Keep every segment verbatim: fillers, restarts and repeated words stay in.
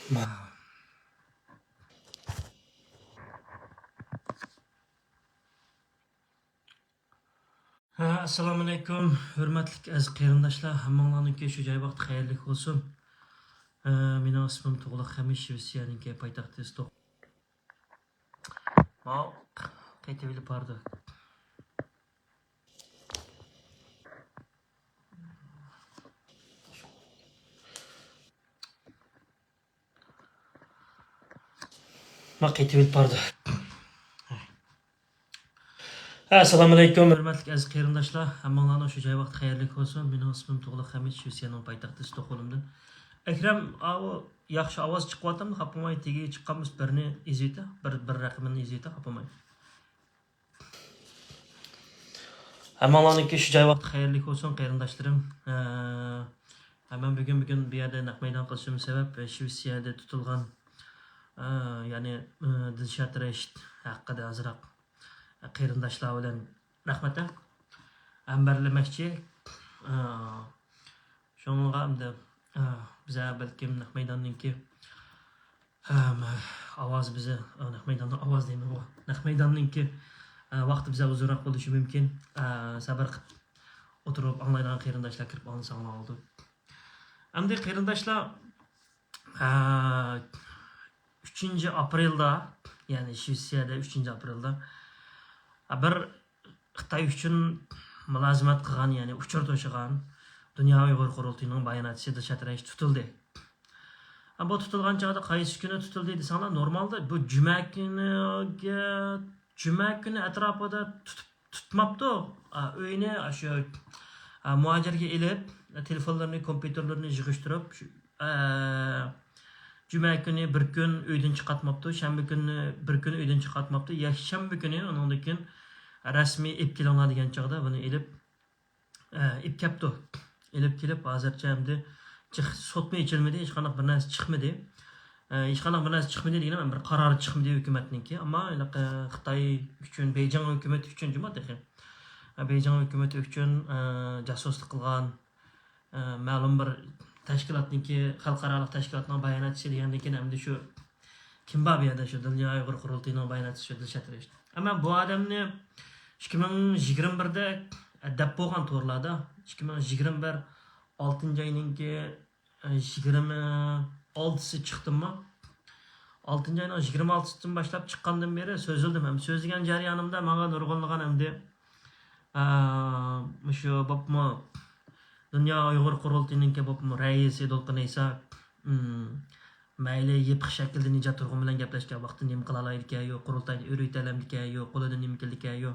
ھە، ئەسسالامۇئەلەيكۇم، ھۆرمەتلىك ئەزىز قېرىنداشلار، ھەممىڭلارنىڭكى شۇ جاي ۋاقتى خەيرلىك بولسۇن. ئە، مېنىڭ ئىسمىم تۇغلۇق خەمىت، شىۋېتسىيەنىڭكى پايتەختى ستوك-، ماۋۇ قېتىۋېلىپ باردى. ما قېتىۋېلىپ باردى. ئەسسالامۇئەلەيكۇم، ھۆرمەتلىك ئەزىز قېرىنداشلار. ھەممىڭلارنىڭ شۇ جاي ۋاقتى خەيرلىك بولسۇن. مېنىڭ ئىسمىم تۇغلۇق خەمىت، شىۋېتسىيەنىڭ پايتەختى ستوكھولمدىن. ئەكرەم، ئاۋۇ ياخشى ئاۋاز چىقىۋاتامدۇ؟ خاپىماي، تېگىگە چىققان بولسا بىرنى ئېزىۋېتە، بىر، بىر رەقىمىنى ئېزىۋېتە، خاپىماي. ھەممىڭلارنىڭكى شۇ جاي ۋاقتى خەيرلىك بولسۇن، قېرىنداشلىرىم. ئە، مەن بۈگۈن، بۈگۈن بۇ يەردە نەق مەيدان قىلىشىم سەۋەب، شىۋېتسىيەدە تۇتۇلغان، ئە، يەنى، ئە، دىلشات رەشىت ھەققىدە ئازراق قېرىنداشلار بىلەن رەھمەت ھەمبەرلىمەكچى. ئە، شۇنىڭغا ئەمدى، ئە، بىزە بەلكىم نەق مەيداننىڭكى، ئەم، ئاۋازى بىزە، ئە، نەق مەيداننىڭ ئاۋازى دەيمەنغۇ. نەق مەيداننىڭكى، ئە، ۋاقتى بىزە ئۇزۇنراق بولۇشى مۇمكىن. ئە، سەبىر قىپ ئولتۇرۇپ ئاڭلايدىغان قېرىنداشلار كىرىپ ئاڭلىساڭلار بولىدۇ. ئەمدى قېرىنداشلار، ئە، ئۈچىنچى ئاپرېلدا، يەنى شىۋېتسىيەدە ئۈچىنچى ئاپرېلدا، ئە، بىر خىتاي ئۈچۈن مۇلازىمەت قىلغان، يەنى ئۇچۇر توشۇغان دۇنيا ئۇيغۇر قۇرۇلتىيىنىڭ باياناتچىسى دىلشات رەئىس تۇتۇلدى. ھە، بۇ تۇتۇلغان چاغدا قايسى كۈنى تۇتۇلدى دېسەڭلار، نورمالدا بۇ جۈمە كۈنىگە، جۈمە كۈنى ئەتراپىدا تۇتۇپ، تۇتماپتۇ. ئا، ئۆيىنى شۇ، ئا، مۇھاجىرگە ئېلىپ، تېلېفونلىرىنى، كومپيۇتېرلىرىنى يىغىشتۇرۇپ، شۇ، ئە، جۈمە كۈنى بىر كۈن ئۆيدىن چىقارتماپتۇ، شەنبە كۈنى بىر كۈن ئۆيدىن چىقارتماپتۇ، يەكشەنبە كۈنى ئۇنىڭدىن كېيىن رەسمىي ئېلىپ كېلىڭلار دېگەن چاغدا بۇنى ئېلىپ، ئە، ئېلىپ كەپتۇ. ئېلىپ كېلىپ ھازىرچە ئەمدى چىق-، سوتمۇ ئېچىلمىدى، ھېچقانداق بىر نەرسە چىقمىدى. ئە، ھېچقانداق بىر نەرسە چىقمىدى دېگىنىم، بىر قارار چىقمىدى ھۆكۈمەتنىڭكى. ئەمما ھېلىقى خىتاي ئۈچۈن، بېيجىڭ ھۆكۈمىتى ئۈچۈن جۇمۇ تېخى. ئە، بېيجىڭ ھۆكۈمىتى ئۈچۈن، ئە، جاسۇسلۇق قىلغان، ئە، مەلۇم بىر تەشكىلاتنىڭكى، خەلقئارالىق تەشكىلاتنىڭ باياناتچىسى دېگەندىن كېيىن، ئەمدى شۇ كىم بار بۇ يەردە؟ شۇ دۇنيا ئۇيغۇر قۇرۇلتىيىنىڭ باياناتچىسى شۇ دىلشات رەشىت. ئەمما بۇ ئادەمنى ئىككى مىڭ يىگىرمە بىردە دەپ بولغان تورلاردا، ئىككى مىڭ يىگىرمە بىر ئالتىنچى ئاينىڭكى، ئە، يىگىرمە ئالتىسى چىقتىممۇ؟ ئالتىنچى ئاينىڭ يىگىرمە ئالتىسىدىن باشلاپ چىققاندىن بېرى سۆزلىدىم ھەم سۆزلىگەن جەريانىمدا ماڭا نۇرغۇنلىغان ئەمدى، ئە، مۇشۇ بولۇپمۇ دۇنيا ئۇيغۇر قۇرۇلتىيىنىڭكى بولۇپمۇ رەئىسى دولقۇن ئەيسا، ئىم، مەيلى يېپىق شەكىلدە نىجات تۇرغۇن بىلەن گەپلەشكەن ۋاقتىدا نېمە قىلالايدىكەن يو، قۇرۇلتاينى ئۆرۈيتەلەمدىكەن يو، قولىدىن نېمە كېلىدىكەن يو،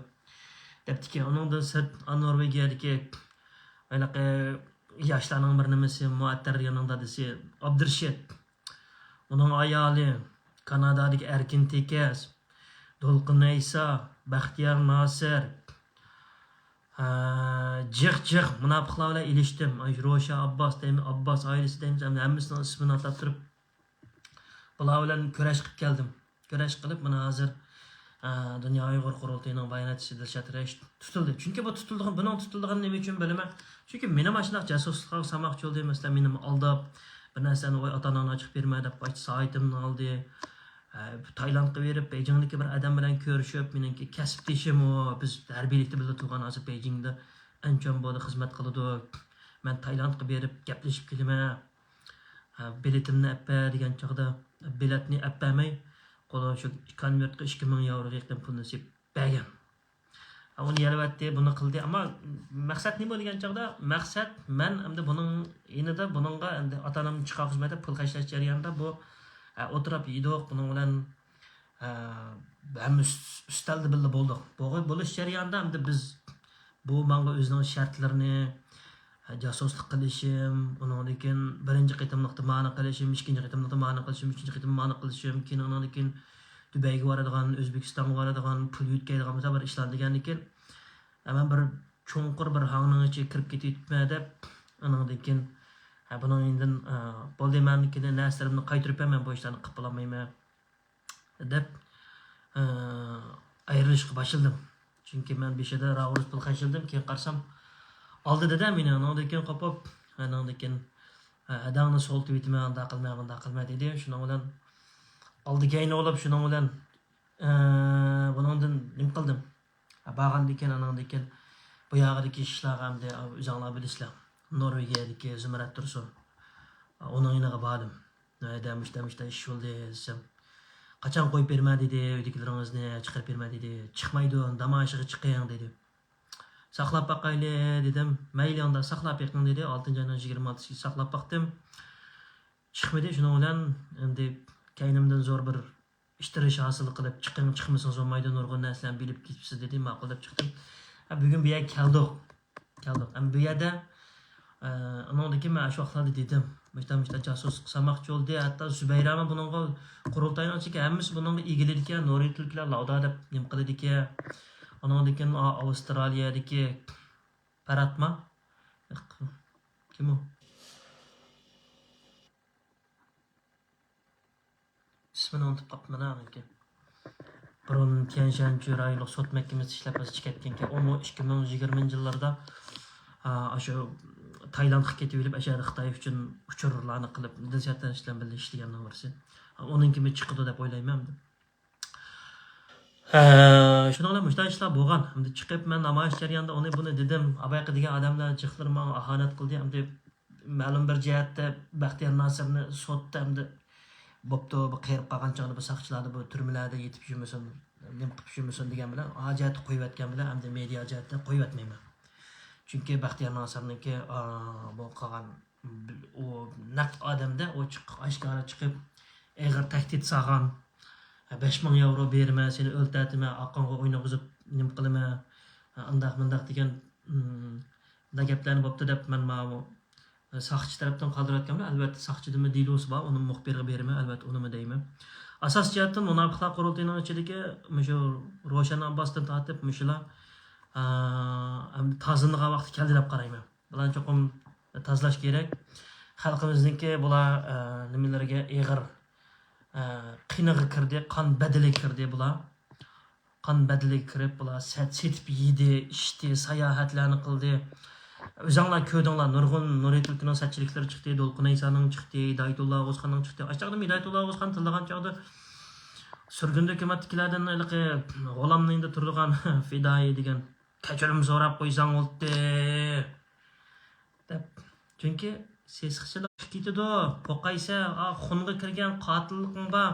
دەپتىكەن. ئۇنىڭدىن سىرت، ئا، نورۋېگىيەدىكى ھېلىقى ياشلارنىڭ بىر نېمىسى، مۇئەتتەر دېگەننىڭ دادىسى ئابدۇرېشىت، ئۇنىڭ ئايالى، كانادادىكى ئەركىن تېكەس، دولقۇن ئەيسا، بەختىيار ناسىر، ھە، جىق، جىق مۇناپىقلار بىلەن ئېلىشتىم. ئاي، روشا ئابباس دەيمىز، ئابباس ئائىلىسى دەيمىز، ھەممە، ھەممىسىنىڭ ئىسمىنى ئاتاپ تۇرۇپ، بۇلار بىلەن كۈرەش قىلىپ كەلدىم. كۈرەش قىلىپ، مانا ھازىر، ئە، دۇنيا ئۇيغۇر قۇرۇلتىيىنىڭ باياناتچىسى دىلشات رەشىت تۇتۇلدى. چۈنكى بۇ تۇتۇلىدىغان، بۇنىڭ تۇتۇلىدىغىنى نېمە ئۈچۈن بىلىمەن؟ چۈنكى مېنى ماشۇنداق جاسۇسلۇققا سالماقچى بولدى. مەسىلەن، مېنى ئالداپ، بىر نەرسىنى، ۋاي، ئاتا-ئاناڭنى ئاچىقىپ بېرىمەن دەپ، سايىتىمنى ئالدى. ئە، تايلاندقا بېرىپ، بېيجىڭدىكى بىر ئادەم بىلەن كۆرۈشۈپ، مېنىڭكى كەسىپدىشىم ئۇ، بىز ھەربىيلىكتە بىللە تۇرغان، ھازىر بېيجىڭدا ئەنچۈەن بولدى خىزمەت قىلىدۇ. مەن تايلاندقا بېرىپ گەپلىشىپ كېلىمەن. ھە، بېلىتىمنى ئەپپە دېگەن چاغدا، بېلەتنى ئەپپەرمەي، قولىغا شۇ كونۋېرتقا ئىككى مىڭ ياۋروغا يېقىن پۇلنى سېلىپ بەرگەن. ھە، ئۇنى يەلۋەتتى، بۇنى قىلدى. ئەمما مەقسەت نېمە دېگەن چاغدا، مەقسەت مەن ئەمدى بۇنىڭ يېنىدا بۇنىڭغا ئەمدى ئاتا-ئانامنى چىقارغۇزماي دەپ پۇل خەجلەش جەريانىدا بۇ، ھە، ئولتۇرۇپ يېدۇق، بۇنىڭ بىلەن، ھە، ھەممە ئۈس-، ئۈستەلدە بىللە بولدۇق. بولۇش جەريانىدا ئەمدى بىز، بۇ ماڭا ئۆزىنىڭ شەرتلىرىنى، جاسۇسلۇق قىلىشىم، ئۇنىڭدىن كېيىن بىرىنچى قېتىملىقتا مانى قىلىشىم، ئىككىنچى قېتىملىقتا مانى قىلىشىم، ئۈچىنچى قېتىم مانى قىلىشىم، كېيىن ئۇنىڭدىن كېيىن دۇبەيگە بارىدىغان، ئۆزبېكىستانغا بارىدىغان، پۇل يۆتكەيدىغان بىر ئىشلار دېگەندىن كېيىن، مەن بىر چوڭقۇر بىر ھاڭنىڭ ئىچىگە كىرىپ كېتىۋېتىپمەن دەپ، ئۇنىڭدىن كېيىن، ھە، بۇنىڭ يېنىدىن، ئە، بولدى، مەن كېيىن نەرسىلىرىمنى قايتۇرۇپ بەرمەن، بۇ ئىشلارنى قىلىپ بولالمايمەن. دەپ، ئە، ئايرىلىشقا باشلىدىم. چۈنكى مەن بېشىدا راۋۇرۇس پۇل خەجلىدىم، كېيىن قارىسام، ئالدى دېدى مېنى، ئانىڭدىن كېيىن قوپۇپ، ئانىڭدىن كېيىن ھەدەڭنى سولىتىۋېتىمەن، ئانداق قىلماي، مۇنداق قىلماي دېدى. شۇنىڭ بىلەن ئالدى كەينى بولۇپ، شۇنىڭ بىلەن ئە، بۇنىڭدىن نېمە قىلدىم؟ بارغاندىن كېيىن، ئانىڭدىن كېيىن بۇ ياغىدىكى ئىشلارغا ئەمدى ئۆزۈڭلار بىلىسىلەر. نورۋېگىيەدىكى زۇمرەت تۇرسۇن. ئۇنىڭ يېنىغا باردىم. ھەدە مۇشتا مۇشتا ئىش بولدى دېسەم، قاچان قويۇپ بېرىمەن دېدى، ئۆيدىكىلىرىڭىزنى چىقىرىپ بېرىمەن دېدى. چىقمايدۇ، داماشىغا چىقىڭ دېدى. ساقلاپ باقايلى دېدىم. مەيلى ئاندا ساقلاپ بېقىڭ دېدى. ئالتىنچى ئاينىڭ يىگىرمە ئالتىسىغىچە ساقلاپ باقتىم. چىقمىدى. شۇنىڭ بىلەن ئەمدى كەينىمدىن زور بىر ئىتتىرىش ھاسىل قىلىپ، «چىقىڭ، چىقمىسىڭىز بولمايدۇ، نۇرغۇن نەرسىلەرنى بىلىپ كېتىپسىز» دېدى. ماقۇل دەپ چىقتىم. ھە، بۈگۈن بۇ يەرگە كەلدۇق. كەلدۇق. ئەمما بۇ يەردە، ئە، ئۇنىڭدىن كېيىن مەن شۇ ۋاقىتلاردا دېدىم، مۇشتا، مۇشتا جاسۇسلۇق سالماقچى بولدى. ھەتتا زۇبەيرەمۇ بۇنىڭغا، قۇرۇلتاينىڭ ئىچىدىكى ھەممىسى بۇنىڭغا ئىگىلىدىكەن، نورۋېگ تۈركلەر لاۋدا دەپ نېمە قىلىدىكەن. ئۇنىڭدىن كېيىن ئا-، ئاۋسترالىيەدىكى پەرھاتما؟ كىم ئۇ؟ ئىسمىنى ئۇنتۇپ قاپتىمەن ھە ئۇنىڭكى. بۇرۇن تيەنشانچۈ رايونلۇق سوت مەھكىمىسىدە ئىشلەپ ئازچە كەتكەنكەن. ئۇمۇ ئىككى مىڭ يىگىرمىنچى يىللاردا، ئا، ئاشۇ تايلاندقا كېتىۋېلىپ، ئاشۇ يەردە خىتاي ئۈچۈن ئۇچۇرلارنى قىلىپ، دىلشات ئەنىش بىلەن بىللە ئىشلىگەننىڭ بىرسى. ئۇنىڭكىمۇ چىقىدۇ دەپ ئويلايمەن ئەمدى. ھە، شۇنىڭ بىلەن مۇشۇنداق ئىشلار بولغان. ئەمدى چىقىپ مەن نامايىش جەريانىدا ئۇنى بۇنى دېدىم. ئابايقى دېگەن ئادەملەر جىقلىرى ماڭا ئاھانەت قىلدى. ئەمدى مەلۇم بىر جەھەتتە بەختىيار ناسىرنى سوتتا ئەمدى بوپتۇ، بۇ قېرىپ قالغان چاغدا بۇ ساقچىلاردا بۇ تۈرمىلەردە يېتىپ يۈرمىسۇن، نېمە قىلىپ يۈرمىسۇن دېگەن بىلەن ئا جەھەتتە قويۇۋەتكەن بىلەن ئەمدى مېدىيا جەھەتتە قويۇۋەتمەيمەن. چۈنكى بەختىيار ناسىرنىڭكى، ئا، بۇ قىلغان ئۇ نەق ئادەمدە ئۇ چىق-، ئاشكارا چىقىپ ئېغىر تەھدىت سالغان. «بەش مىڭ ياۋرو بېرىمەن، سېنى ئۆلتۈرتىمەن، ئاققانغا ئوينىغۇزۇپ نېمە قىلىمەن، ئانداق مۇنداق» دېگەن، ئىم، مۇنداق گەپلەرنى بوپتۇ دەپ مەن ماۋۇ ساقچى تەرەپتىن قالدۇرۇۋەتكەنمەن. ئەلۋەتتە ساقچىدىنمۇ دېلوسى بار، ئۇنى مۇخبىرغا بېرىمەن، ئەلۋەتتە ئۇنىمۇ دەيمەن. ئاساسىي جەھەتتىن مۇناپىقلار قۇرۇلتىيىنىڭ ئىچىدىكى مۇشۇ روشەن ئابباستىن تارتىپ مۇشۇلار، ئا، ئەمدى تازىلىنىدىغان ۋاقتى كەلدى دەپ قارايمەن. بۇلارنى چوقۇم تازىلاش كېرەك. خەلقىمىزنىڭكى بۇلار، ئە، نېمىلىرىگە ئېغىر، ئە، قېنىغا كىردى، قان بەدىلىگە كىردى بۇلار. قان بەدىلىگە كىرىپ، بۇلار سەت سېتىپ يېدى، ئىچتى، ساياھەتلەرنى قىلدى. ئۆزۈڭلار كۆردۈڭلار، نۇرغۇن نورۋېگ تۈركىنىڭ سەتچىلىكلىرى چىقتى، دولقۇن ئەيسانىڭ چىقتى، ھىدايەتۇللا ئوغۇزخاننىڭ چىقتى. ئاشۇ چاغدا ھىدايەتۇللا ئوغۇزخان تىللىغان چاغدا سۈرگۈندە ھۆكۈمەتتىكىلەردىن ھېلىقى غۇلامنىڭ يېنىدا تۇرىدىغان فىدائىي دېگەن كەچۈرۈم سوراپ قويساڭ بولدى دەپ. چۈنكى سېسىقچىلىق چىقىپ كېتىدۇ، قورقايسەن، ئا، خۇنغا كىرگەن قاتىللىقىڭ بار،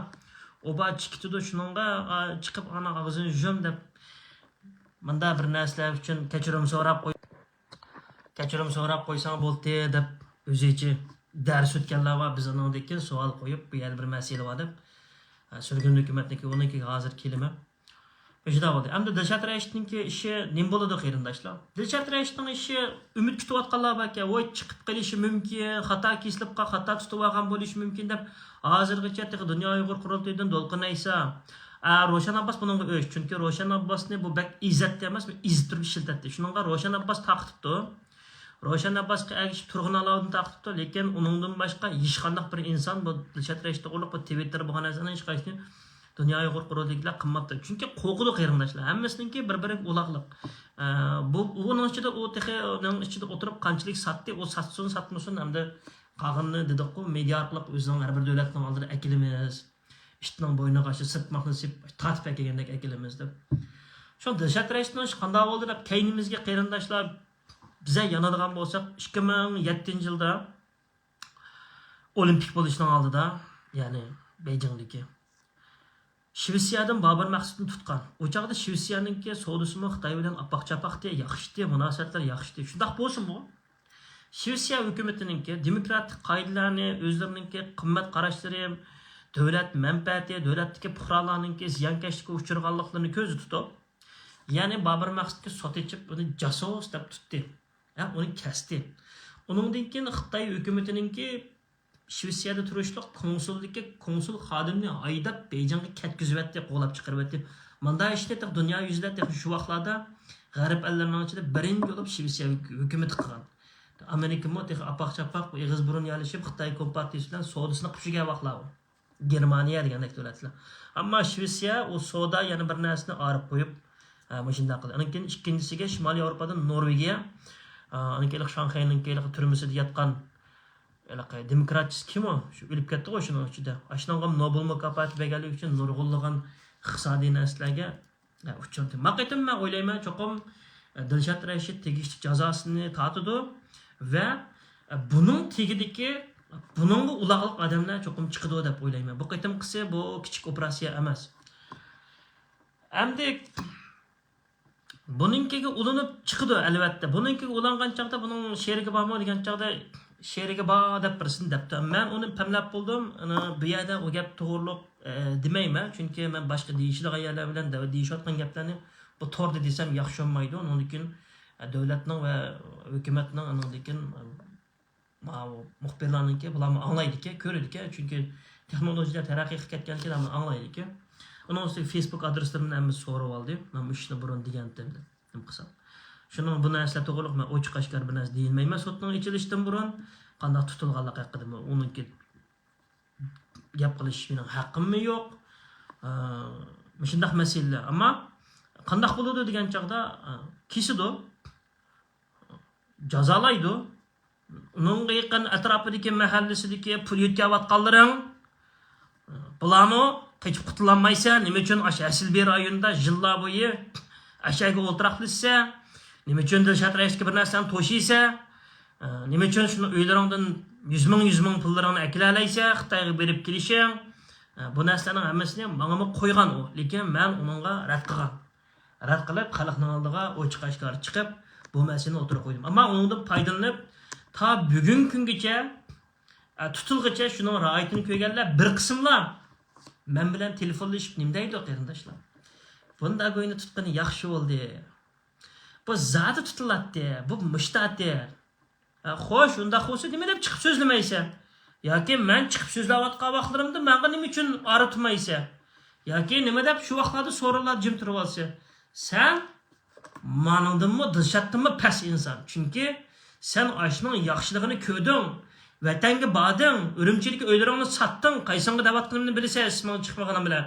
ئۇ بار چىقىپ كېتىدۇ، شۇنىڭغا، ئا، چىقىپ ئانا ئاغزىنى يۇم دەپ، مۇنداق بىر نەرسىلەر ئۈچۈن كەچۈرۈم سوراپ قوي، كەچۈرۈم سوراپ قويساڭ بولدى دەپ ئۆزىچە دەرس ئۆتكەنلەر بار، بىز ئۇنىڭدىن كېيىن سوئال قويۇپ، بۇ يەردە بىر مەسىلە بار دەپ، ئا، سۈرگۈن ھۆكۈمەتنىڭكى ئۇنىڭكىگە ھازىر كېلىمەن. مۇشۇنداق بولدى. ئەمدى دىلشات رەشىتنىڭكى ئىشى نېمە بولىدۇ، قېرىنداشلار؟ دىلشات رەشىتنىڭ ئىشى، ئۈمىد كۈتۈۋاتقانلار باركەن، ۋوي، چىقىپ قېلىشى مۇمكىن، خاتا كېسىلىپ قال-، خاتا تۇتۇۋالغان بولۇشى مۇمكىن دەپ، ھازىرغىچە تېخى دۇنيا ئۇيغۇر قۇرۇلتىيىدىن دولقۇن ئەيسا، ئا، روشەن ئابباس بۇنىڭغا ئۆچ. چۈنكى روشەن ئابباسنى بۇ بەك ئېزەتتى ئەمەس، ئېزىپ تۇرۇپ ئىشلىتەتتى. شۇنىڭغا روشەن ئابباس تارقىتىپتۇ. روشەن ئابباسقا ئەگىشىپ تۇرغۇن ئالاۋۇدىن تارقىتىپتۇ، لېكىن ئۇنىڭدىن باشقا ھېچقانداق بىر ئىنسان بۇ دىلشات رەشىت توغرۇلۇق بۇ تىۋىتتېر بولغان نەرسىنىڭ ھېچقايسىسىنى دۇنيا ئۇيغۇر قۇرۇلتىيىدىكىلەر قىلماپتۇ. چۈنكى قورقىدۇ قېرىنداشلار، ھەممىسىنىڭكى بىر-بىرىگە ئۇلاغلىق. ئە، بۇ، ئۇنىڭ ئىچىدە، ئۇ تېخى ئۇنىڭ ئىچىدە ئولتۇرۇپ قانچىلىك ساتتى، ئۇ ساتسۇن، ساتمىسۇن، ئەمدى قالغىنىنى دېدۇققۇ، مېدىيا ئارقىلىق ئۆزىنىڭ ھەر بىر دۆلەتنىڭ ئالدىدا ئەكېلىمىز. ئىتنىڭ بوينىغا شۇ سىرتماقنى سىپ-، تارتىپ ئەكەلگەندەك ئەكېلىمىز دەپ. شۇ دىلشات رەشىتنىڭ ئىشى قانداق بولدى دەپ كەينىمىزگە قېرىنداشلار بىزە يانىدىغان بولساق، ئىككى مىڭ يەتتىنچى يىلدا ئولىمپىك بولۇشنىڭ ئالدىدا، يەنى بېيجىڭدىكى، شىۋېتسىيەدىن بابۇر مەقسۇتنى تۇتقان. ئۇ چاغدا شىۋېتسىيەنىڭكى سودىسىمۇ خىتاي بىلەن ئاپاق-چاپاقتى، ياخشىتى، مۇناسىۋەتلەر ياخشىتى. شۇنداق بولسىمۇ، شىۋېتسىيە ھۆكۈمىتىنىڭكى دېموكراتىك قائىدىلەرنى، ئۆزلىرىنىڭكى قىممەت قاراشلىرى، دۆلەت مەنپەئەتى، دۆلەتتىكى پۇقرالارنىڭكى زىيانكەشلىككە ئۇچرىغانلىقلىرىنى كۆزدە تۇتۇپ، يەنى بابۇر مەقسۇتكە سوت ئېچىپ، ئۇنى جاسۇس دەپ تۇتتى. ھە، ئۇنى كەستى. ئۇنىڭدىن كېيىن خىتاي ھۆكۈمىتىنىڭكى شىۋېتسىيەدە تۇرۇشلۇق كونسۇلدىكى كونسۇل خادىمنى ھايداپ، بېيجىڭغا كەتكۈزۈۋەتتى، قوغلاپ چىقىرىۋەتتى. مۇنداق ئىشنى تېخى دۇنيا يۈزىدە تېخى شۇ ۋاقىتلاردا غەرب ئەللىرىنىڭ ئىچىدە بىرىنچى بولۇپ شىۋېتسىيە ھۆكۈمىتى قىلغان. ئامېرىكىمۇ تېخى ئاپاق-چاپاق ئېغىز بۇرۇن يالىشىپ، خىتاي كومپارتىيىسى بىلەن سودىسىنى قىلىپ يۈرگەن ۋاقىتلار بۇ. گېرمانىيە دېگەندەك دۆلەتلەر. ئەمما شىۋېتسىيە ئۇ سودا يەنە بىر نەرسىنى ئايرىپ قويۇپ، ئە، مۇشۇنداق قىلدى. ئاندىن كېيىن ئىككىنچىسىگە شىمالىي ياۋروپادىن نورۋېگىيە، ئە، ئاندىن كېيىن شاڭخەينىڭ كېيىن تۈرمىسىدە ياتقان ھېلىقى دېموكراتچىسى كىم ئۇ؟ شۇ ئۆلۈپ كەتتىغۇ شۇنىڭ ئىچىدە. ئاشۇنىڭغا نوبېل مۇكاپاتى بەرگەنلىكى ئۈچۈن نۇرغۇنلىغان ئىقتىسادىي نەرسىلەرگە ئۇچرىدى. ما قېتىم مەن ئويلايمەن، چوقۇم دىلشات رەشىت تېگىشلىك جازاسىنى تارتىدۇ ۋە بۇنىڭ تېگىدىكى، بۇنىڭغا ئۇلاغلىق ئادەملەر چوقۇم چىقىدۇ دەپ ئويلايمەن. بۇ قېتىمقىسى بۇ كىچىك ئوپېراتسىيە ئەمەس. ئەمدى بۇنىڭكىگە ئۇلىنىپ چىقىدۇ، ئەلۋەتتە. بۇنىڭكىگە ئۇلانغان چاغدا بۇنىڭ شېرىكى بارمۇ دېگەن چاغدا، شېرىكى بار دەپ بىرسىنى دەپتۇ. مەن ئۇنى پەملەپ بولدۇم. ئانا، بۇ يەردە ئۇ گەپ توغرۇلۇق، ئە، دېمەيمەن. چۈنكى مەن باشقا دېيىشىدىغان يەرلەر بىلەن دە-، دېيىشىۋاتقان گەپلەرنى بۇ توردا دېسەم ياخشى بولمايدۇ. ئۇنىڭدىن كېيىن، ئە، دۆلەتنىڭ ۋە ھۆكۈمەتنىڭ ئۇنىڭدىن كېيىن، ئە، ماۋۇ مۇخبىرلارنىڭكى، بۇلارمۇ ئاڭلايدىكەن، كۆرىدىكەن. چۈنكى تېخنولوگىيە تەرەققىي قىلىپ كەتكەنكىن، ئۇلارمۇ ئاڭلايدىكەن. ئۇنىڭ ئۈستىگە فېيسبۇك ئادرېسلىرىمنى ھەممىسى سورىۋالدى. مەن مۇشۇ ئىشنى بۇرۇن دېگەنتىم، نېمە قىلسام. شۇنىڭ بۇ نەرسىلەر توغرۇلۇق مەن ئوچۇق ئاشكارا بىر نەرسە دېيەلمەيمەن سوتنىڭ ئېچىلىشىدىن بۇرۇن. قانداق تۇتۇلغانلىقى ھەققىدىمۇ ئۇنىڭكى گەپ قىلىش مېنىڭ ھەققىممۇ يوق. ئە، مۇشۇنداق مەسىلىلەر. ئەمما قانداق بولىدۇ دېگەن چاغدا، ئە، كېسىدۇ، جازالايدۇ. ئۇنىڭغا يېقىن ئەتراپىدىكى مەھەللىسىدىكى پۇل يۆتكەۋاتقانلىرىڭ، بۇلارمۇ قېچىپ قۇتۇلالمايسەن. نېمە ئۈچۈن ئاشۇ ھەسىلبىر رايونىدا يىللار بويى ئەشەگە ئولتۇراقلىشىسەن؟ نېمە ئۈچۈن دىلشات رەشىتكە بىر نەرسىلەرنى توشۇيسەن؟ نېمە ئۈچۈن شۇنى ئۆيلىرىڭدىن يۈز مىڭ، يۈز مىڭ پۇللىرىڭنى ئەكېلەلەيسەن، خىتايغا بېرىپ كېلىشىڭ؟ بۇ نەرسىلەرنىڭ ھەممىسىنى ماڭىمۇ قويغان ئۇ. لېكىن مەن ئۇنىڭغا رەت قىلغان. رەت قىلىپ، خەلقنىڭ ئالدىغا ئوچۇق ئاشكارا چىقىپ، بۇ مەسىلىنى ئوتتۇرىغا قويدۇم. ئەمما ئۇنىڭدىن پايدىلىنىپ، تا بۈگۈنكى كۈنگىچە، ئە، تۇتۇلغىچە شۇنىڭ رىئايىتىنى كۆرگەنلەر بىر قىسىملار مەن بىلەن تېلېفونلىشىپ نېمە دەيدۇ، قېرىنداشلار؟ بۇنى داگوينى تۇتقىنى ياخشى بولدى. بۇ زادى تۇتۇلاتتى، بۇ مۇشتاتى. ھە، خوش، ئۇنداق بولسا نېمە دەپ چىقىپ سۆزلىمەيسەن؟ ياكى مەن چىقىپ سۆزلەۋاتقان ۋاقىتلىرىمدا ماڭا نېمە ئۈچۈن ئارا تۇرمايسەن؟ ياكى نېمە دەپ شۇ ۋاقىتلاردا سورۇنلاردا جىم تۇرۇۋالىسەن؟ سەن مانىڭدىنمۇ، دىلشاتتىنمۇ پەس ئىنسان. چۈنكى سەن ئاشۇنىڭ ياخشىلىقىنى كۆردۈڭ، ۋەتەنگە باردىڭ، ئۈرۈمچىدىكى ئۆيلىرىڭنى ساتتىڭ، قايسىڭغا دەۋاتقىنىمنى بىلىسەن، ئىسمىڭ چىقمىغىنىم بىلەن.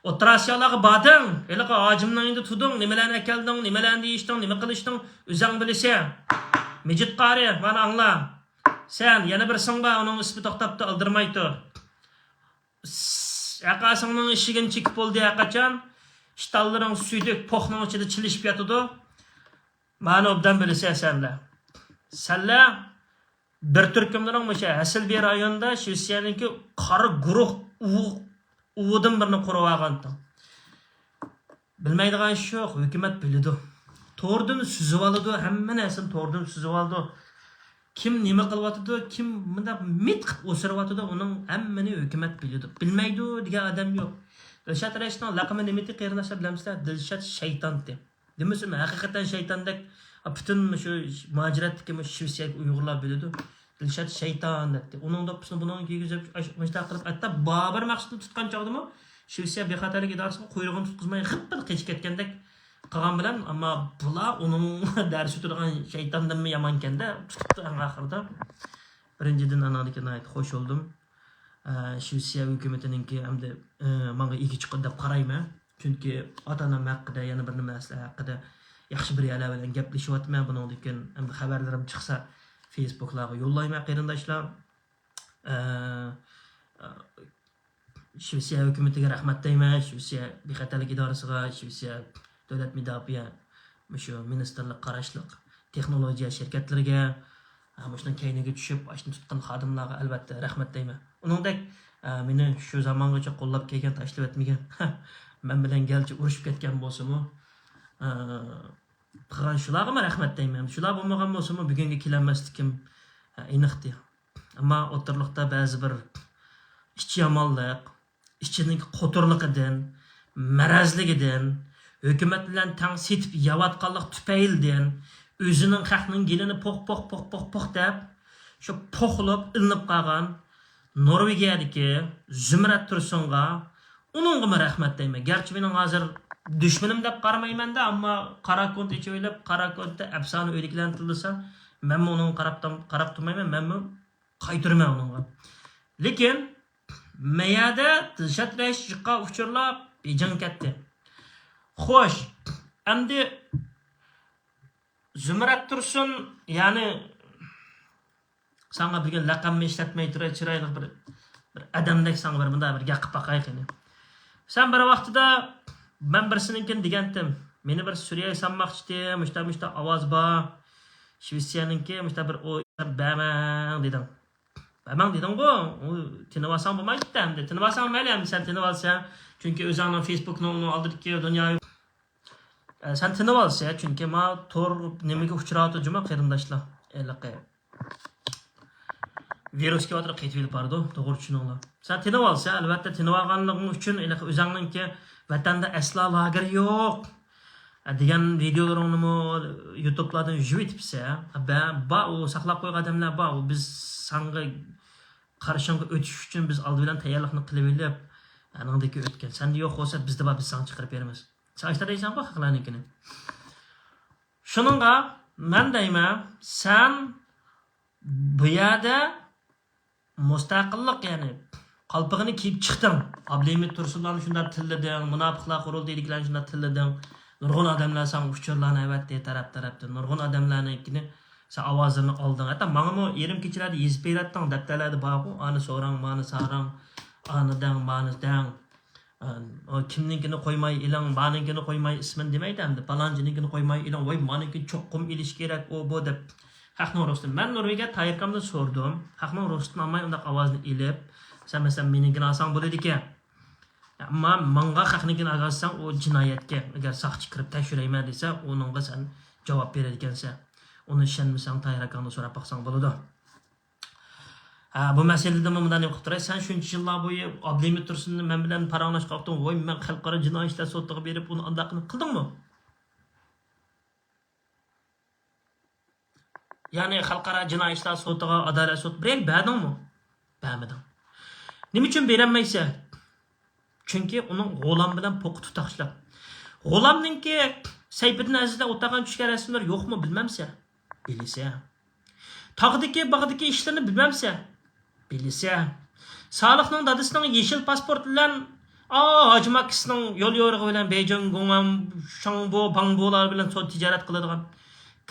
ئوتتۇرا ئاسىيالارغا باردىڭ، ھېلىقى ھاجىمنىڭ يېنىدا تۇردۇڭ، نېمىلەرنى ئەكەلدىڭ، نېمىلەرنى دېيىشتىڭ، نېمە قىلىشتىڭ، ئۆزۈڭ بىلىسەن. مىجىت قارى، مانا ئاڭلا. سەن يەنە بىرسىڭ بار، ئۇنىڭ ئىسمى توختاپتۇ، ئالدىرىماي تۇر. ھەققاسىڭنىڭ ئىشىكىنى چېكىپ بولدى ھەققاچان. ئىشتانلىرىڭ سۈيدۈك پوخنىڭ ئىچىدە چىلىشىپ ياتىدۇ. مانا ئوبدان بىلىسەن سەنلەر. سەنلەر بىر تۈركۈملىرىڭ مۇشۇ ھەسىلبى رايونىدا شىۋېتسىيەنىڭكى قارا گۇرۇھ ئۇۋۇ-، ئۇۋىدىن بىرنى قۇرۇۋالغانتىڭ. بىلمەيدىغان ئىش يوق، ھۆكۈمەت بىلىدۇ. توردىن سۈزۈۋالىدۇ، ھەممە نەرسىنى توردىن سۈزۈۋالىدۇ. كىم نېمە قىلىۋاتىدۇ، كىم مۇنداق مىت قىلىپ ئوسۇرۇۋاتىدۇ، ئۇنىڭ ھەممىنى ھۆكۈمەت بىلىدۇ. بىلمەيدۇ دېگەن ئادەم يوق. دىلشات رەشىتنىڭ لەقىمى نېمىتى، قېرىنداشلار، بىلەمسىلەر؟ دىلشات شەيتانتى. دېمىسىمۇ، ھەقىقەتەن شەيتاندەك، پۈتۈن مۇشۇ مۇھاجىرەتتىكى مۇشۇ شىۋېتسىيەگە ئۇيغۇرلار بىلىدۇ. دىلشات شەيتان دەپتۇ. ئۇنىڭ دوپپىسىنى بۇنىڭغا كىيگۈزۈپ، ئاش-، مۇشۇنداق قىلىپ، ھەتتا بابۇر مەقسۇتنى تۇتقان چاغدىمۇ شىۋېتسىيە بىخەتەرلىك ئىدارىسىغا قۇيرۇقىنى تۇتقۇزماي غىپپىدە قېچىپ كەتكەندەك قىلغان بىلەن، ئەمما بۇلار ئۇنىڭ دەرس ئۆتىدىغان شەيتاندىنمۇ يامانكەندە تۇتۇپتۇ ئەڭ ئاخىرىدا. بىرىنچىدىن، ئانىڭدىكى ناھايىتى خوش بولدۇم. ئە، شىۋېتسىيە ھۆكۈمىتىنىڭكى ئەمدى، ئە، ماڭا ئىگە چىقىدۇ دەپ قارايمەن. چۈنكى ئاتا-ئانام ھەققىدە، يەنە بىر نېمە مەسىلە ھەققىدە ياخشى بىر يەرلەر بىلەن گەپلىشىۋاتىمەن. بۇنىڭدىن كېيىن ئەمدى خەۋەرلىرىم چىقسا، فېيسبۇكلارغا يوللايمەن، قېرىنداشلار. ئە، ئە، شىۋېتسىيە ھۆكۈمىتىگە رەھمەت دەيمەن، شىۋېتسىيە بىخەتەرلىك ئىدارىسىغا، شىۋېتسىيە دۆلەت مۇداپىئە مۇشۇ مىنىستىرلىققا قاراشلىق تېخنولوگىيە شىركەتلىرىگە، ھە، مۇشۇنىڭ كەينىگە چۈشۈپ، ئاشۇنى تۇتقان خادىملارغا ئەلۋەتتە رەھمەت دەيمەن. ئۇنىڭدەك، ھە، مېنى شۇ زامانغىچە قوللاپ كەلگەن، تاشلىۋەتمىگەن، مەن بىلەن گەرچە ئۇرۇشۇپ كەتكەن بولسىمۇ، ھە، قىلغان شۇلارغىمۇ رەھمەت دەيمەن. شۇلار بولمىغان بولسىمۇ، بۈگۈنگە كېلەلمەسلىكىم، ھە، ئېنىقتى. ئەمما ئوتتۇرىلىقتا بەزى بىر ئىچى يامانلىق، ئىچىدىكى قوتۇرلۇقىدىن، مەرەزلىكىدىن، ھۆكۈمەت بىلەن تەڭ سېتىپ يەۋاتقانلىق تۈپەيلىدىن، ئۆزىنىڭ خەقنىڭ گېلىنى پوخ، پوخ، پوخ، پوخ، پوخ دەپ، شۇ پوخلاپ ئىلىنىپ قالغان نورۋېگىيەدىكى زۇمرەت تۇرسۇنغا، ئۇنىڭغىمۇ رەھمەت دەيمەن. گەرچە مېنىڭ ھازىر دۈشمىنىم دەپ قارىمايمەن-دە، ئەمما قارا كونت ئېچىۋېلىپ، قارا كونتتا ئەپسانە ئۆيدىكىلەرنى تىللىسا، مەنمۇ ئۇنىڭغا قاراپ تام-، قاراپ تۇرمايمەن، مەنمۇ قايتۇرىمەن ئۇنىڭغا. لېكىن مەيەدە دىلشات رەشىت چىققان ئۇچۇرلار بېجىڭ كەتتى. خوش، ئەمدى زۇمرەت تۇرسۇن، يەنى ساڭا بۈگۈن لەقەمنى ئىشلەتمەي تۇرۇپ، چىرايلىق بىر، بىر ئادەمدەك ساڭا بىر مۇنداق بىر گەپ قىلىپ باقاي قېنى. سەن بىر ۋاقتىدا، مەن بىرسىنىڭكىنى دېگەنتىم، مېنى بىر سۈرىيەگە سالماقچىتى، مۇشتا، مۇشتا ئاۋاز بار. شىۋېتسىيەنىڭكى مۇشتا بىر ئوي بەرمەڭ دېدىڭ. بەرمەڭ دېدىڭغۇ، ئۇ تىنىۋالساڭ بولمايتتى ئەمدى. تىنىۋالساڭ مەيلى ئەمدى، سەن تىنىۋالسا. چۈنكى ئۆزۈڭنىڭ فېيسبۇكنىڭ ئۇنىڭ ئالدىدىكى دۇنيا، ئە، سەن تىنىۋالسا، چۈنكى ما تور نېمىگە ئۇچراۋاتىدۇ جۇما قېرىنداشلار. ھېلىقى ۋىرۇس كېلىۋاتىدۇ، قېتىۋېلىپ بارىدۇ، توغرا چۈشىنىڭلار. سەن تىنىۋالسا، ئەلۋەتتە تىنىۋالغانلىقىڭ ئۈچۈن ھېلىقى ئۆزۈڭنىڭكى ۋەتەندە ئەسلا لاگېر يوق، ئە، دېگەن ۋىدىيولىرىڭنىمۇ يۇتۇبلاردىن يۇيۇۋېتىپسەن. بە-، بار، ئۇ ساقلاپ قويغان ئادەملەر بار. ئۇ بىز ساڭا قارشىڭغا ئۆتۈش ئۈچۈن بىز ئالدى بىلەن تەييارلىقنى قىلىۋېلىپ، ئانىڭدىكى ئۆتكەن. سەندە يوق بولسا، بىزدە بار، بىز ساڭا چىقىرىپ بېرىمىز. سەن ئاشتا دەيسەنغۇ خەقلەرنىڭكىنى. شۇنىڭغا مەن دەيمەن، سەن بۇ يەردە مۇستەقىللىق، يەنى قالپىقىنى كىيىپ چىقتىڭ. ئابلىمىت تۇرسۇنلارنى شۇنداق تىللىدىڭ، مۇناپىقلار قۇرۇلتىيىدىكىلەرنى شۇنداق تىللىدىڭ. نۇرغۇن ئادەملەر ساڭا ئۇچۇرلارنى ئەۋەتتى، تەرەپ-تەرەپتىن. نۇرغۇن ئادەملەرنىڭكىنى سەن ئاۋازلىرىنى ئالدىڭ. ھەتتا ماڭىمۇ يېرىم كېچىلەردە يېزىپ بېرەتتىڭ، دەپتەرلەردە بارغۇ، ئانى سوراڭ، مانى ساراڭ، ئانى دەڭ، مانى دەڭ. ئا، ئۇ كىمنىڭكىنى قويماي ئېلىڭ، مانىڭكىنى قويماي ئىسمىنى دېمەيدۇ ئەمدى، پالانچىنىڭكىنى قويماي ئېلىڭ، ۋاي مانىڭكىنى چوقۇم ئېلىش كېرەك، ئۇ بۇ دەپ. خەقنىڭ رۇخسىتى. مەن نورۋېگىيە تايىركامدا سورىدىم. خەقنىڭ رۇخسىتىنى ئالماي ئۇنداق ئاۋازنى ئېلىپ، سەن مەسىلەن مېنىڭكىنى ئالساڭ بولىدىكەن. ئەمما ماڭا خەقنىڭكىنى ئالغانساڭ، ئۇ جىنايەتكە، ئەگەر ساقچى كىرىپ تەكشۈرەيمەن دېسە، ئۇنىڭغا سەن جاۋاب بېرىدىكەنسەن. ئۇنى ئىشەنمىسەڭ، تايىر ئاكاڭدىن سوراپ باقساڭ بولىدۇ. ھە، بۇ مەسىلىدىمۇ مۇنداق نېمە قىلىپ تۇراي، سەن شۇنچە يىللار بويى ئابلىمىت تۇرسۇن مەن بىلەن پاراڭلاشقان ۋاقتىڭ، ۋوي، مەن خەلقئارا جىنايى ئىشلار سوتىغا بېرىپ، ئۇنى ئانداق قىلدىڭمۇ؟ يەنى خەلقئارا جىنايى ئىشلار سوتىغا، ئادالەت سوتىغا بېرەي بەردىڭمۇ؟ بەرمىدىڭ. نېمە ئۈچۈن بېرەلمەيسەن؟ چۈنكى ئۇنىڭ غۇلام بىلەن پوقى تۇتاشلىق. غۇلامنىڭكى سەيپىدىن ئەزىزدە ئولتۇرغان چۈشكەن رەسىملىرى يوقمۇ، بىلمەمسەن؟ بىلىسەن. تاغدىكى، باغدىكى ئىشلىرىنى بىلمەمسەن؟ بىلىسەن. سالىھنىڭ دادىسىنىڭ يېشىل پاسپورت بىلەن، ئا، ھاجىم ئاكىسىنىڭ يول يورۇقى بىلەن بېيجىڭ، گۇڭئەن، شاڭبو، باڭبولار بىلەن سودا تىجارەت قىلىدىغان.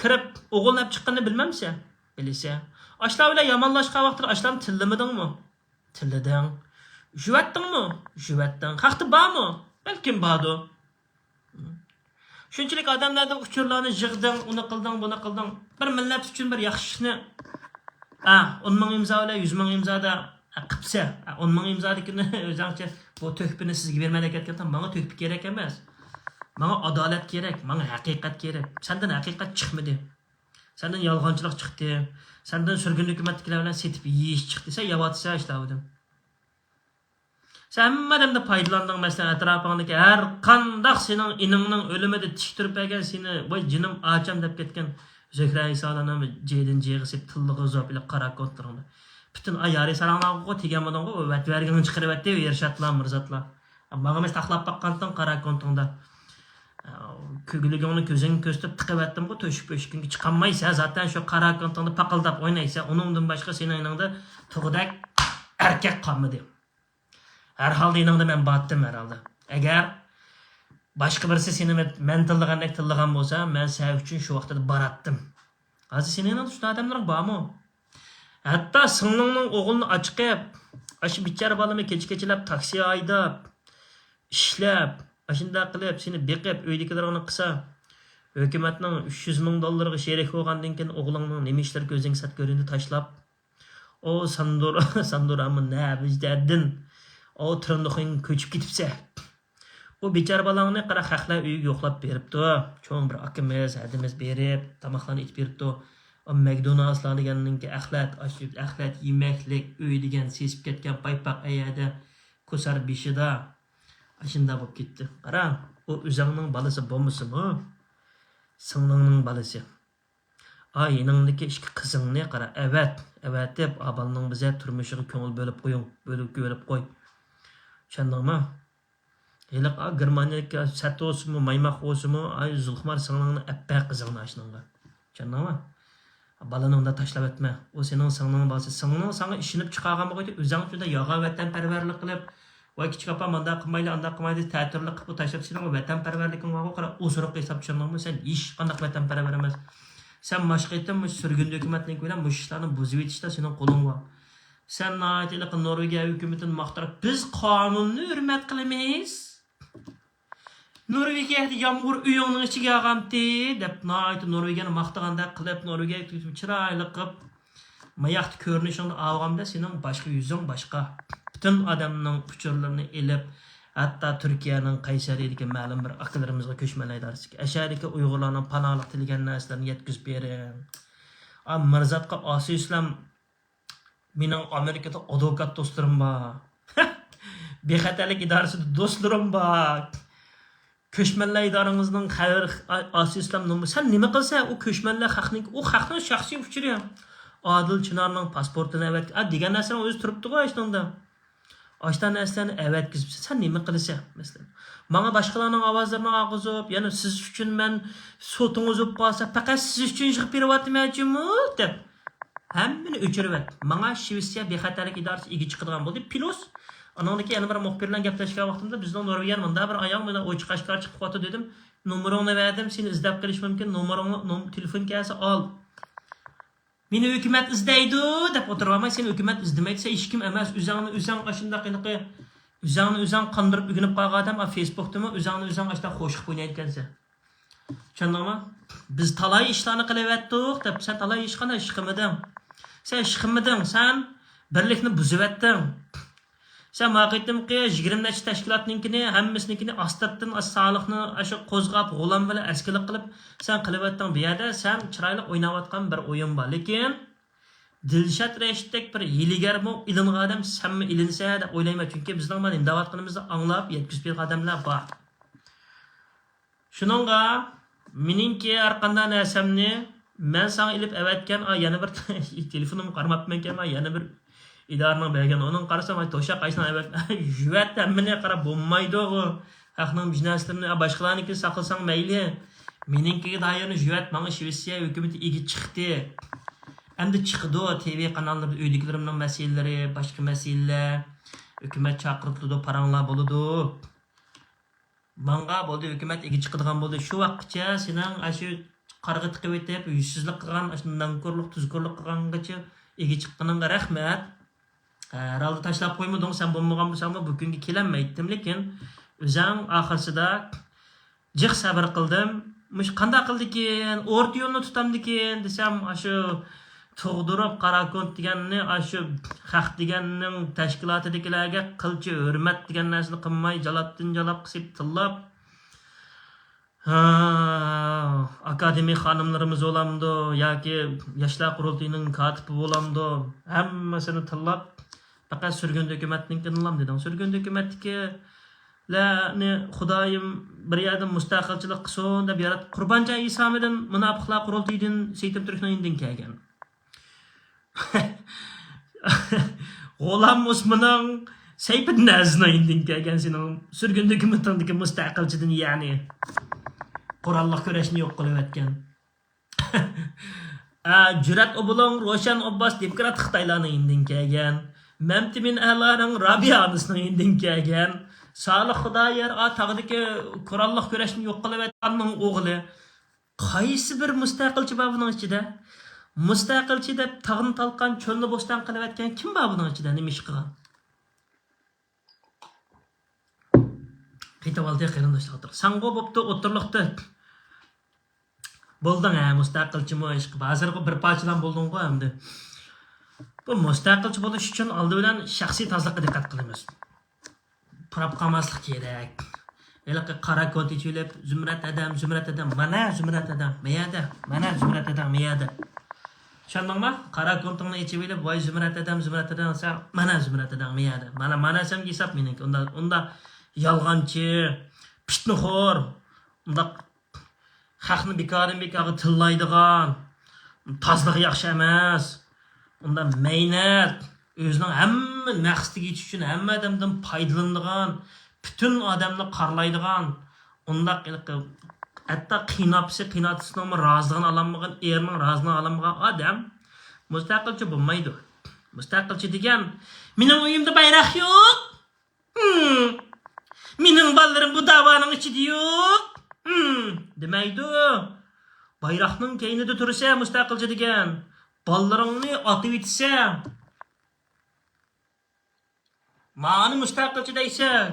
كىرىپ ئوغۇلنى ئېلىپ چىققىنىنى بىلمەمسەن؟ بىلىسەن. ئاشۇلار بىلەن يامانلاشقان ۋاقتىدا ئاشۇلارنى تىللىمىدىڭمۇ؟ تىللىدىڭ. يۇۋەتتىڭمۇ؟ يۇۋەتتىڭ. خەقتە بارمۇ؟ بەلكىم باردۇ. شۇنچىلىك ئادەملەردىن ئۇچۇرلارنى يىغدىڭ، ئۇنى قىلدىڭ، بۇنى قىلدىڭ. بىر مىللەت ئۈچۈن بىر ياخشى ئىشنى، ئا، ئون مىڭ ئىمزا بىلەن يۈز مىڭ ئىمزادا، ئا، قىپسە. ئا، ئون مىڭ ئىمزادىكىنى ئۆزۈڭچە بۇ تۆھپىنى سىزگە بېرىمەن دەپ كەتكەن، ماڭا تۆھپە كېرەك ئەمەس. ماڭا ئادالەت كېرەك، ماڭا ھەقىقەت كېرەك. سەندىن ھەقىقەت چىقمىدى. سەندىن يالغانچىلىق چىقتى. سەندىن سۈرگۈن ھۆكۈمەتتىكىلەر بىلەن سېتىپ يېيىش چىقتى. سەن يەۋاتىسەن ئىشلار بىلەن. سەن ھەممە ئادەمدىن پايدىلاندىڭ، مەسىلەن، ئەتراپىڭدىكى ھەر قانداق سېنىڭ ئىنىڭنىڭ ئۆلۈمىدە تىك تۇرۇپ بەرگەن سېنى، ۋاي جېنىم ئاچام دەپ كەتكەن زۆھرە ئىسالارنىڭ جېدىن جېغىسى تىللىغا زوپ ئېلىپ قارا كونترىڭدا. پۈتۈن ئاي يارى ساراڭلارغا تېگەنمىدىڭغۇ، ئۇ ۋەت بەرگىنىڭ چىقىرىۋەتتى، ئىرشاتلار، مىرزاتلار. ماڭىمۇ تاقلاپ باققانتىڭ قارا كونترىڭدا. كۆگىلىكىڭنى كۆزۈڭگە كۆرسىتىپ تىقىۋەتتىمغۇ، تۆشۈك پۆشۈكۈڭگە چىقالمايسەن، زاتەن شۇ قارا كونترىڭدا پاقىلداپ ئوينايسەن، ئۇنىڭدىن باشقا سېنىڭ يېنىڭدا تۇغدەك ئەركەك قالمىدى. ھەر ھالدا يېنىڭدا مەن بارتتىم ھەر ھالدا. ئەگەر باشقا بىرسى سېنى مەن تىللىغاندەك تىللىغان بولسا، مەن سەن ئۈچۈن شۇ ۋاقتىدا باراتتىم. ھازىر سېنىڭ يېنىڭدا شۇنداق ئادەملىرىڭ بارمۇ؟ ھەتتا سىڭلىڭنىڭ ئوغلىنى ئاچىقىپ، ئاشۇ بىچارە بالىنى كېچە كېچىلەپ تاكسى ھەيدەپ، ئىشلەپ، ئاشۇنداق قىلىپ سېنى بېقىپ، ئۆيدىكىلىرىڭنى قىلسا، ھۆكۈمەتنىڭ ئۈچ يۈز مىڭ دوللىرىغا شېرىك بولغاندىن كېيىن ئوغلۇڭنىڭ نېمە ئىشلىرى كۆزۈڭگە سەت كۆرۈندى تاشلاپ، ئۇ ساندۇر-، ساندۇرامۇ نەبىجدەدىن، ئۇ تىرىندىخۇيغا كۆچۈپ كېتىپسەن. ئۇ بىچارە بالاڭنى قارا، خەقلەر ئۆيىگە يوقلاپ بېرىپتۇ. چوڭ بىر ئاكىمىز، ھەدىمىز بېرىپ، تاماقلارنى ئېتىپ بېرىپتۇ. ئۇ مەكدونالدسلار دېگەننىڭكى ئەخلەت، ئاشۇ ئەخلەت يېمەكلىك ئۆي دېگەن سېسىپ كەتكەن پايپاق ئەيەدە، كوسار بېشىدا. ئاشۇنداق بولۇپ كەتتى. قارا، ئۇ ئۆزۈڭنىڭ بالىسى بولمىسىمۇ، سىڭلىڭنىڭ بالىسى. ئا، يېنىڭدىكى ئىككى قىزىڭنى قارا، ئەۋەت، ئەۋەتىپ، ئا، بالىنىڭ بىزە تۇرمۇشىغا كۆڭۈل بۆلۈپ قويۇڭ، بۆلۈپ، بۆلۈپ قوي. چۈشەندىڭمۇ؟ ھېلىقى، ئا، گېرمانىيەدىكى سەت بولسىمۇ، مايماق بولسىمۇ، ئاي، زۇلخۇمار سىڭلىڭنى ئەپبەر قىزىڭنى ئاشۇنىڭغا. چۈشەندىڭمۇ؟ بالىنى ئۇنداق تاشلاپ ئەتمە. ئۇ سېنىڭ سىڭلىڭ بالىسى. سىڭلىڭ ساڭا ئىشىنىپ چىقارغان بولغىيتى، ئۆزۈڭ ئۈچۈن ياغا ۋەتەنپەرۋەرلىك قىلىپ، ۋاي كىچىك ئاپا، مانداق قىلمايلى، ئانداق قىلمايلى، تەتۈرلۈك قىلىپ تاشلاپ، سېنىڭ ۋەتەنپەرۋەرلىكىڭ بارغۇ، قارا، ئوزۇرۇق ھېساب چۈشەندىڭمۇ؟ سەن ھېچقانداق ۋەتەنپەرۋەر ئەمەس. سەن ماشقا قېتىم مۇشۇ سۈرگۈندە ھۆكۈمەتنىڭكى بىلەن مۇشۇ ئىشلارنى بۇزۇۋېتىشتا سېنىڭ قولۇڭ بار. سەن ناھايىتى ھېلىقى نورۋېگىيە ھۆكۈمىتىنى ماختاپ، بىز قانۇننى ھۆرمەت قىلىمىز. نورۋېگىيەدە يامغۇر ئۆيۈڭنىڭ ئىچىگە ياغامتى، دەپ ناھايىتى نورۋېگىيەنى ماختىغاندەك قىلىپ، نورۋېگىيەگە چىرايلىق قىلىپ، ماياقتا كۆرۈنۈشۈڭنى ئالغاندا سېنىڭ باشقا يۈزۈڭ باشقا. پۈتۈن ئادەمنىڭ ئۇچۇرلىرىنى ئېلىپ، ھەتتا تۈركىيەنىڭ قەيسەرىدىكى مەلۇم بىر ئاكىلىرىمىزغا كۆچمەنلەر ئىدارىسىگە ئەشەدىكى ئۇيغۇرلارنىڭ پاناھلىق تىلىگەن نەرسىلىرىنى يەتكۈزۈپ بېرىڭ. ئا، مىرزاتقا ئاسىي ئىسلام، مېنىڭ ئامېرىكىدا ئادۋوكات دوستلىرىم بار. بىخەتەرلىك ئىدارىسىدە دوستلىرىم بار. كۆچمەنلەر ئىدارىڭىزنىڭ خەۋەر، ئاسىي ئىسلام نومۇر. سەن نېمە قىلسا، ئۇ كۆچمەنلەر خەقنىڭ، ئۇ خەقنىڭ شەخسىي ئۇچۇرى. ئادىل چىنارنىڭ پاسپورتىنى ئەۋەت، ئا، دېگەن نەرسىنىڭ ئۆزى تۇرۇپتىغۇ ئاشۇنىڭدا. ئاشتا نەرسىلەرنى ئەۋەتكۈزۈپسەن، سەن نېمە قىلىسەن، مەسىلەن؟ ماڭا باشقىلارنىڭ ئاۋازلىرىنى ئاغىزىپ، يەنە سىز ئۈچۈن مەن سوتىڭىز بولۇپ قالسا، پەقەت سىز ئۈچۈن يىغىپ بېرىۋاتىمەن جۇمۇ، دەپ ھەممىنى ئۆچۈرۈۋەت. ماڭا شىۋېتسىيە بىخەتەرلىك ئىدارىسى ئىگە چىقىدىغان بولدى. پلۇس، ئانىڭدىكى يەنە بىر مۇخبىر بىلەن گەپلەشكەن ۋاقتىمدا، بىزنىڭ نورۋېگىيەدە مۇنداق بىر ئايال مانا ئوچۇق ئاشكارا چىقىپ قاپتۇ دېدىم. نومۇرۇڭنى بەردىم، سېنى ئىزدەپ قېلىش مۇمكىن، نومۇرۇڭنى، نوم-، تېلېفون كەلسە ئال. مېنى ھۆكۈمەت ئىزدەيدۇ دەپ ئولتۇرۇۋالماي، سېنى ھۆكۈمەت ئىزدىمەيدۇ، سەن ھېچكىم ئەمەس، ئۆزۈڭنى ئۆزۈڭ ئاشۇنداق ھېلىقى، ئۆزۈڭنى ئۆزۈڭ قاندۇرۇپ ئۆگىنىپ قالغان ئادەم، ئا، فېيسبۇكتىمۇ ئۆزۈڭنى ئۆزۈڭ ئاشۇنداق قوشۇق ئوينايدىكەنسەن. چۈشەندىڭمۇ؟ بىز تالاي ئىشلارنى قىلىۋەتتۇق دەپ، سەن تالاي ئىش قانداق ئىش قىلمىدىڭ؟ سەن ئىش قىلمىدىڭ، سەن بىرلىكنى بۇزۇۋەتتىڭ. سەن ما قېتىمقى يىگىرمە نەچچە تەشكىلاتنىڭكىنى، ھەممىسىنىڭكىنى ئاستىرتىن سالىھنى ئاشۇ قوزغاپ، غۇلام بىلەن ئەسكىلىك قىلىپ، سەن قىلىۋەتتىڭ. بۇ يەردە سەن چىرايلىق ئويناۋاتقان بىر ئويۇن بار. لېكىن دىلشات رەشىتتەك بىر ھىيلىگەرمۇ ئېلىنغان ئادەم سەنمۇ ئېلىنىسەن دەپ ئويلايمەن. چۈنكى بىزنىڭ مانا نېمە دەۋاتقىنىمىزنى ئاڭلاپ يەتكۈزۈپ بېرىدىغان ئادەملەر بار. شۇنىڭغا مېنىڭكى ھەرقانداق نەرسەمنى مەن ساڭا ئېلىپ ئەۋەتكەن، ئا، يەنە بىر تېلېفونۇمغا قارىماپتىمەنكەن، ئا، يەنە بىر ئىدارىنىڭ بەرگەن، ئۇنىڭ قارىسام، ئاي، توشاق قايسىنىڭ ئەۋەت-، يۈۋەت ھەممىنى قاراپ بولمايدۇ، خەقنىڭ بىزنەسلىرىنى، ئا، باشقىلارنىڭكىنى ساقلىساڭ مەيلى. مېنىڭكىگە دائىر يۈۋەت ماڭا شىۋېتسىيە ھۆكۈمىتى ئىگە چىقتى. ئەمدى چىقىدۇ، تېۋې قاناللىرىدا ئۆيدىكىلىرىمنىڭ مەسىلىلىرى، باشقا مەسىلىلەر، ھۆكۈمەت چاقىرتىلىدۇ، پاراڭلار بولىدۇ. ماڭا بولدى، ھۆكۈمەت ئىگە چىقىدىغان بولدى. شۇ ۋاقىتقىچە سېنىڭ ئاشۇ قارىغا تىقىۋېتىپ، يۈزسىزلىك قىلغان، ئاشۇ نانكورلۇق، تۇزكورلۇق قىلغانغىچە ئىگە چىققىنىڭغا رەھمەت. ھەرھالدا تاشلاپ قويمىدىڭ، سەن بولمىغان بولساڭمۇ بۇ كۈنگە كېلەلمەيتتىم، لېكىن ئۆزۈڭ ئاخىرسىدا جىق سەۋر قىلدىم. مۇشۇ قانداق قىلدىكىن، ئورتا يولنى تۇتامدىكىن دېسەم، ئاشۇ تۇغدۇرۇپ قاراكونت دېگەننى، ئاشۇ خەق دېگەننىڭ تەشكىلاتىدىكىلەرگە قىلچە ھۆرمەت دېگەن نەرسىنى قىلماي، جالاپتىن جالاپ قىسىپ تىللاپ، ھا، ئاكادېمىك خانىملىرىمىز بولامدۇ ياكى ياشلار قۇرۇلتىيىنىڭ كاتىپى بولامدۇ، ھەممىسىنى تىللاپ، پەقەت سۈرگۈندە ھۆكۈمەتنىڭكىنىلا دېدىڭ. سۈرگۈندە ھۆكۈمەتتىكىلەرنى خۇدايىم بىر يەردىن مۇستەقىلچىلىك قىلسۇن دەپ يارات-، قۇربانجان ئىسامىدىن مۇناپىقلار قۇرۇلتىيىدىن سېيىت ئەتىرىكنىڭ ئىندىن كەلگەن. غۇلام ئوسماننىڭ، سەيپىدىن ئەزىزنىڭ ئىندىن كەلگەن سېنىڭ سۈرگۈندە ھۆكۈمىتىڭدىكى مۇستەقىلچىدىن، يەنى قوراللىق كۈرەشنى يوق قىلىۋەتكەن. ئە، جۈرئەت ئوبۇلۇڭ، روشەن ئابباس دېموكرات خىتايلارنىڭ ئىندىن كەلگەن. مەمتىمىن ئەلارىڭ رابىيە ئانىسىنىڭ ئىندىن كەلگەن. سالىھ خۇدايار، ئا، تاغدىكى قوراللىق كۈرەشنى يوق قىلىۋەتكەننىڭ ئوغلى. قايسى بىر مۇستەقىلچى بار بۇنىڭ ئىچىدە؟ مۇستەقىلچى دەپ تاغنى تالقان، چۆلنى بوستان قىلىۋەتكەن كىم بار بۇنىڭ ئىچىدە؟ نېمە ئىش قىلغان؟ قېتىۋالدى قېرىنداشلار. ساڭغۇ بوپتۇ ئوتتۇرىلىقتا. بولدۇڭ ھە، مۇستەقىلچىمۇ ئىشقىلىپ. ھازىرغۇ بىر پارچىلام بولدۇڭغۇ ئەمدى. بۇ مۇستەقىلچى بولۇش ئۈچۈن ئالدى بىلەن شەخسىي تازىلىققا دىققەت قىلىمىز. پۇراپ قالماسلىق كېرەك. ھېلىقى قارا كونت ئېچىۋېلىپ، زۇمرەت ھەدەم، زۇمرەت ھەدەم، مانا زۇمرەت ھەدەم مەيەدە، مانا زۇمرەت ھەدەم مەيەدە. چۈشەندىڭما؟ قارا كونتۇڭنى ئېچىۋېلىپ، ۋاي زۇمرەت ھەدەم، زۇمرەت ھەدەم دېسەڭ، مانا زۇمرەت ھەدەم مەيەدە. مانا، مانا سەمگە ھېساب مېنىڭكى. ئۇنداق، ئۇنداق يالغانچى، پىتنىخور، ئۇنداق خەقنى بىكاردىن بىكارغا تىللايدىغان، تازىلىقى ياخشى ئەمەس، ئۇنداق مەينەت، ئۆزىنىڭ ھەممە مەقسىتىگە يېتىش ئۈچۈن ھەممە ئادەمدىن پايدىلىنىدىغان، پۈتۈن ئادەمنى قارىلايدىغان، ئۇنداق ھېلىقى، ھەتتا قېيىنئاپىسى، قېيىنئاتىسىنىڭمۇ رازىلىقىنى ئالالمىغان، ئېرىنىڭ رازىلىقىنى ئالالمىغان ئادەم مۇستەقىلچى بولمايدۇ. مۇستەقىلچى دېگەن، مېنىڭ ئۆيۈمدە بايراق يوق، ھىم. مېنىڭ بالىلىرىم بۇ داۋانىڭ ئىچىدە يوق، ھىم، دېمەيدۇ. بايراقنىڭ كەينىدە تۇرىسەن مۇستەقىلچى دېگەن. بالىلىرىڭنى ئاتىۋېتىسەن. مانى مۇستەقىلچى دەيسەن.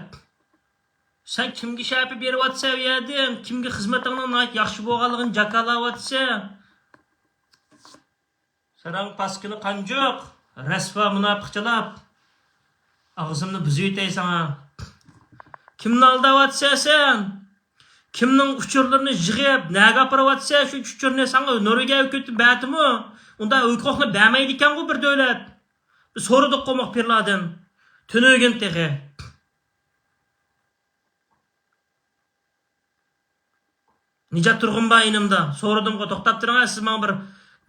سەن كىمگە شەپە بېرىۋاتىسەن ئۇ يەردىن؟ كىمگە خىزمىتىڭنىڭ ناھايىتى ياخشى بولغانلىقىنى جاكارلاۋاتىسەن؟ ساراڭ پاسكىنا قانجۇق، رەسۋا مۇناپىقچىلاپ، ئاغزىمنى بۇزۇۋېتەي ساڭا. كىمنى ئالداۋاتىسەن سەن؟ كىمنىڭ ئۇچۇرلىرىنى يىغىپ، نەگە ئاپىرىۋاتىسەن شۇ ئۇچۇرنى؟ ساڭا نورۋېگىيە ھۆكۈمىتى بەردىمۇ؟ ئۇنداق ھوقۇقنى بەرمەيدىكەنغۇ بىر دۆلەت. بىز سورىدۇققۇ مۇخبىرلاردىن. تۈنۈگۈن تېخى. نىجات تۇرغۇن بار يېنىمدا. سورىدىمغۇ، توختاپ تۇرۇڭ، سىز ماڭا بىر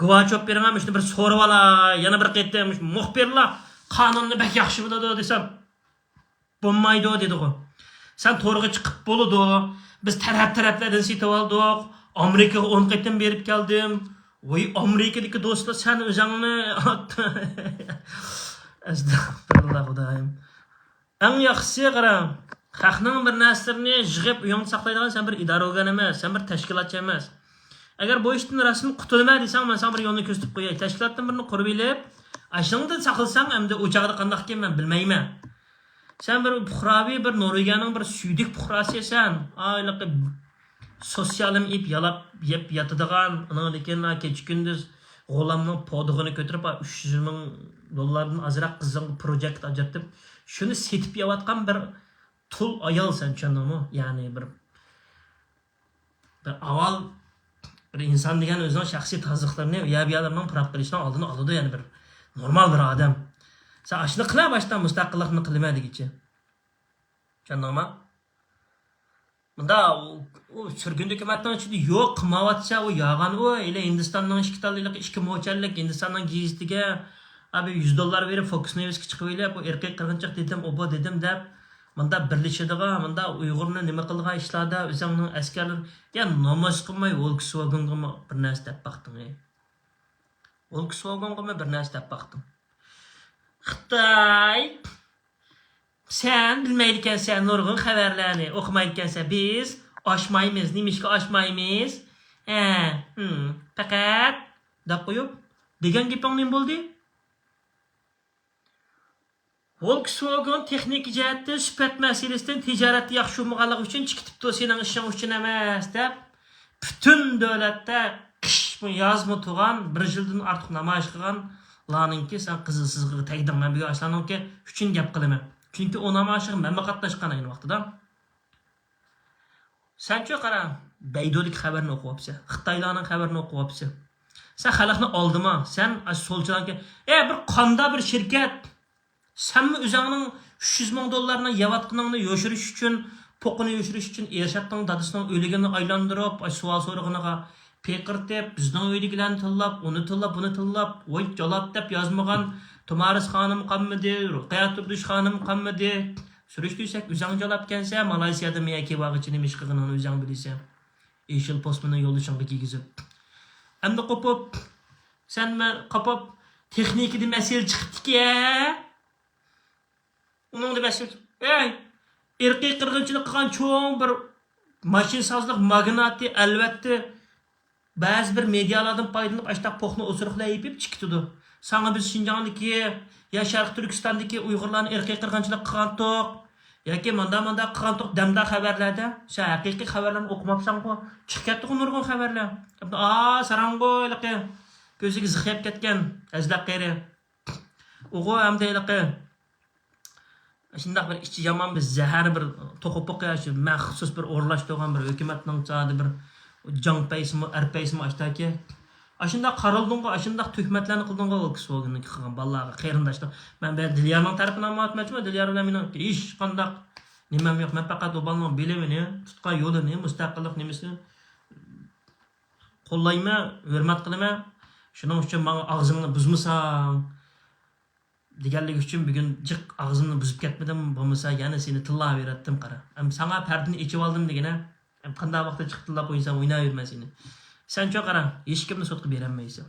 گۇۋاچوپ بېرىڭ، مۇشۇنى بىر سورىۋالاي، يەنە بىر قېتىم مۇشۇ مۇخبىرلار قانۇننى بەك ياخشى بىلىدۇ دېسەم، بولمايدۇ دېدىغۇ. سەن تورغا چىقىپ بولىدۇ، بىز تەرەپ-تەرەپلەردىن سېتىۋالدۇق، ئامېرىكىغا ئون قېتىم بېرىپ كەلدىم. ۋاي ئامېرىكىدىكى دوستلار، سەن ئۆزۈڭنى ئەستەغپىرۇللا خۇدايىم. ئەڭ ياخشىسى قاراڭ، خەقنىڭ بىر نەرسىلىرىنى يىغىپ ئۆيۈڭدە ساقلايدىغان سەن بىر ئىدارە ئورگانى ئەمەس، سەن بىر تەشكىلاتچى ئەمەس. ئەگەر بۇ ئىشتىن راستتىن قۇتۇلىمەن دېسەڭ، مەن ساڭا بىر يولنى كۆرسىتىپ قوياي. تەشكىلاتتىن بىرنى قۇرۇۋېلىپ، ئاشۇنىڭدىن ساقلىساڭ، ئەمدى ئۇ چاغدا قانداقكىن مەن بىلمەيمەن. سەن بىر پۇقراۋى، بىر نورۋېگىيەنىڭ بىر سۈيدۈك پۇقراسى سەن. ئا، ھېلىقى سوتسىيالىم ئېيىپ يالاپ يەپ ياتىدىغان، ئۇنىڭدىن كېيىن كېچە-كۈندۈز غۇلامنىڭ پودىغىنى كۆتۈرۈپ، ئا، ئۈچ يۈز مىڭ دوللاردىن ئازراق قىزىڭغا پروجېكت ئاجرىتىپ، شۇنى سېتىپ يەۋاتقان بىر تۇل ئايال سەن، چۈشەندىڭمۇ؟ يەنى بىر، بىر ئاۋۋال بىر ئىنسان دېگەن ئۆزىنىڭ شەخسىي تازىلىقلىرىنى، ئۇ يەر بۇ يەرلىرىنىڭ پۇراپ قېلىشنىڭ ئالدىنى ئالىدۇ، يەنى بىر نورمال بىر ئادەم. سەن ئاشۇنى قىلە باشتا، مۇستەقىللىقنى قىلىمەن دېگۈچە. چۈشەندىڭما؟ مۇندا ئۇ، ئۇ سۈرگۈن ھۆكۈمەتنىڭ ئىچىدە يوق قىلمايۋاتسا، ئۇ يالغان، ئۇ ھېلى ھىندىستاننىڭ ئىككى تاللىلىق ئىككى موچەنلىك ھىندىستاننىڭ گېزىتىگە ئابى يۈز دوللار بېرىپ، فوكس نيۇسقا چىقىۋېلىپ، ئۇ ئىرقىي قىرغىنچىلىق دېدىم، ئوبو دېدىم دەپ، مۇندا بىرلىشىدىغان، مۇندا ئۇيغۇرنى نېمە قىلغان ئىشلاردا ئۆزۈڭنىڭ ئەسكەرلىرى، يا نومۇس قىلماي ۋولكسۋاگېنغىمۇ بىر نەرسە دەپ باقتىڭ، ھەي؟ ۋولكسۋاگېنغىمۇ بىر نەرسە دەپ باقتىڭ. خىتاي، سەن بىلمەيدىكەنسەن نۇرغۇن خەۋەرلەرنى، ئوقۇمايدىكەنسەن. بىز ئاچمايمىز. نېمىشقا ئاچمايمىز؟ ھە، ھىم، پەقەت دەپ قويۇپ، دېگەن گېپىڭ نېمە بولدى؟ ۋولكسۋاگېن تېخنىكا جەھەتتىن سۈپەت مەسىلىسىدىن تىجارەتتە ياخشى بولمىغانلىقى ئۈچۈن چىقىتىپتۇ، سېنىڭ ئىشىڭ ئۈچۈن ئەمەس دەپ، پۈتۈن دۆلەتتە قىشمۇ يازمۇ تۇغان، بىر يىلدىن ئارتۇق نامايىش قىلغانلارنىڭكى سەن قىزىل سىزىقىغا تەگدىڭ. مەن بۈگۈن ئاشۇلارنىڭكى ئۈچۈن گەپ قىلىمەن. چۈنكى ئۇ نامايىشىغا مەنمۇ قاتناشقان ئەينى ۋاقتىدا. سەنچۇ قارا، بەيدۇدىكى خەۋەرنى ئوقۇۋاپسەن، خىتايلارنىڭ خەۋىرىنى ئوقۇۋاپسەن. سەن خەلقنى ئالدىما، سەن ئاشۇ سولچىلارنىڭكى، ئە، بىر قاندا بىر شىركەت، سەنمۇ ئۆزۈڭنىڭ ئۈچ يۈز مىڭ دوللارنى يەۋاتقىنىڭنى يوشۇرۇش ئۈچۈن، پوقىنى يوشۇرۇش ئۈچۈن ئېرشاتنىڭ دادىسىنىڭ ئۆلۈكىنى ئايلاندۇرۇپ، ئاشۇ سوئال سورىغىنىغا پىقىرتىپ، بىزنىڭ ئۆيدىكىلەرنى تىللاپ، ئۇنى تىللاپ، بۇنى تىللاپ، ۋاي جالاپ دەپ يازمىغان، تۇمارىس خانىم قالمىدى، رۇقىيە تۇردۇش خانىم قالمىدى. سۈرۈشتۈرسەك ئۆزۈڭ جالاپكەنسەن، مالايسىيادا مىيەكى بارغىچە نېمە ئىش قىلغىنىڭنى ئۆزۈڭ بىلىسەن. يېشىل پوسمىنى يولدىشىڭغا كىيگۈزۈپ. ئەمدى قوپۇپ، سەن مەن قاپاپ، تېخنىكىدا مەسىلە چىقىپتىكەن. ئۇنىڭدا مەسىلە، ئەي، ئىرقىي قىرغىنچىلىق قىلغان چوڭ بىر ماشىنىسازلىق ماگناتى، ئەلۋەتتە، بەزى بىر مېدىيالاردىن پايدىلىنىپ، ئاشۇنداق پوقنى ئوسۇرۇقلاپ يېپىپ چىقىۋېتىدۇ. ساڭا بىز شىنجاڭدىكى يا شەرقىي تۈركىستاندىكى ئۇيغۇرلارنى ئىرقىي قىرغىنچىلىق قىلغانتۇق ياكى مۇنداق مۇنداق قىلغانتۇق دەمدار خەۋەرلەردە، سەن ھەقىقىي خەۋەرلەرنى ئوقۇماپسەنغۇ، چىقىپ كەتتىغۇ نۇرغۇن خەۋەرلەر. ئا، ساراڭغۇ ھېلىقى كۆزىگە زىخ يەپ كەتكەن ئەزلەق قېرى. ئۇغۇ ئەمدى ھېلىقى شۇنداق بىر ئىچى يامان، بىر زەھەر، بىر توخۇ پوقى، شۇ مەخسۇس بىر ئورۇنلاشتۇرغان بىر ھۆكۈمەتنىڭ زادى بىر جاڭ پەيسىمۇ، ئەر پەيسىمۇ ئاشتاكى. ئاشۇنداق قارالدۇڭغۇ، ئاشۇنداق تۆھمەتلەرنى قىلدىڭغۇ، ۋولكسۋاگېننىڭكى قىلغان بالىلارغا، قېرىنداشلار. مەن بۇ دىليارنىڭ تەرىپىنى ئالمايۋاتىمەنچۇ، دىليار بىلەن مېنىڭ ھېچقانداق نېمەم يوق. مەن پەقەت ئۇ بالىنىڭ بىلىمىنى، تۇتقان يولىنى، مۇستەقىللىق نېمىسىنى قوللايمەن، ھۆرمەت قىلىمەن. شۇنىڭ ئۈچۈن ماڭا ئاغزىڭنى بۇزمىساڭ، دېگەنلىكى ئۈچۈن بۈگۈن جىق ئاغزىمنى بۇزۇپ كەتمىدىم، بولمىسا يەنە سېنى تىللاۋېرەتتىم قارا. ئەمما ساڭا پەردىنى ئېچىۋالدىم دېگىنە، ئەمما قانداق ۋاقىتتا چىقىپ تىللاپ قويسام ئويناۋېرىمەن سېنى. سەنچۇ قارا، ھېچكىمنى سوتقا بېرەلمەيسەن.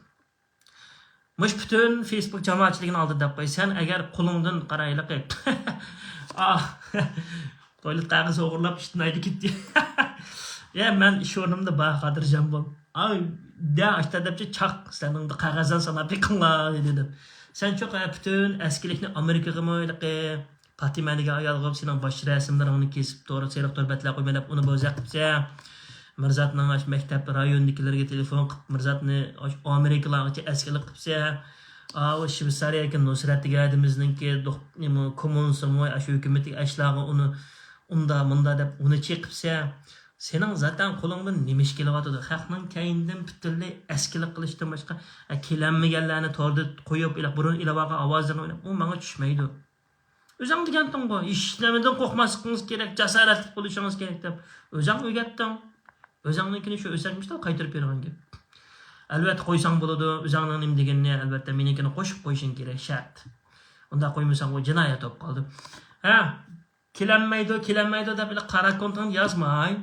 مۇشۇ پۈتۈن فېيسبۇك جامائەتچىلىكىنىڭ ئالدىدا دەپ قوي، سەن ئەگەر قولۇڭدىن قارا ھېلىقى، ئاھ، تويلېت قەغىزى ئوغرىلاپ ئىشتىن ھەيدە كەتتى. يا مەن ئىش ئورنۇمدا بار، خاتىرجەم بول. ئاي، دە ئاشتا دەپچە چاق، سەنىڭ قەغەزلەرنى ساناپ بېقىڭلار دېدىم. سەن چوق پۈتۈن ئەسكىلىكنى ئامېرىكىغىمۇ ھېلىقى پاتىمە دېگەن ئايالغا سېنىڭ باش رەسىملىرىڭنى كېسىپ تور، سېرىق تور بەتلەر قويما دەپ ئۇنى بوزەك قىپسەن. مىرزاتنىڭ ئاشۇ مەكتەپ رايونىدىكىلەرگە تېلېفون قىپ، مىرزاتنى ئاشۇ ئامېرىكىلارغىچە ئەسكىلىك قىپسەن. ئاۋۇ شۋېتسارىيەدىكى نۇسرەت دېگەن ھەدىمىزنىڭكى دوخ-، نېمە، كوممۇنىزم، ئاشۇ ھۆكۈمەتتىكى ئەشلاغا ئۇنى ئۇندا مۇندا دەپ ئۇنى چېقىپسەن. سېنىڭ زاتەن قولۇڭدىن نېمە ئىش كېلىۋاتىدۇ؟ خەقنىڭ كەينىدىن پۈتۈنلەي ئەسكىلىك قىلىشتىن باشقا، ئە، كېلەلمىگەنلەرنى توردا قويۇپ، ئىلاق بۇرۇن ئېلىۋالغان ئاۋازلىرىنى ئويناپ، ئۇ ماڭا چۈشمەيدۇ. ئۆزۈڭ دېگەنتىڭغۇ، ھېچنېمىدىن قورقماسلىقىڭىز كېرەك، جاسارەتلىك بولۇشىڭىز كېرەك دەپ ئۆزۈڭ ئۆگەتتىڭ. ئۆزۈڭنىڭكىنى شۇ ئۆزۈڭ مۇشۇنداق قايتۇرۇپ بېرىدىغان گەپ. ئەلۋەتتە، قويساڭ بولىدۇ، ئۆزۈڭنىڭ نېمە دېگىنىنى، ئەلۋەتتە، مېنىڭكىنى قوشۇپ قويۇشۇڭ كېرەك، شەرت. ئۇنداق قويمىساڭ، ئۇ جىنايەت بولۇپ قالدى. ھە؟ كېلەلمەيدۇ، كېلەلمەيدۇ دەپ، بىلە قارا كونتىڭنى يازماي.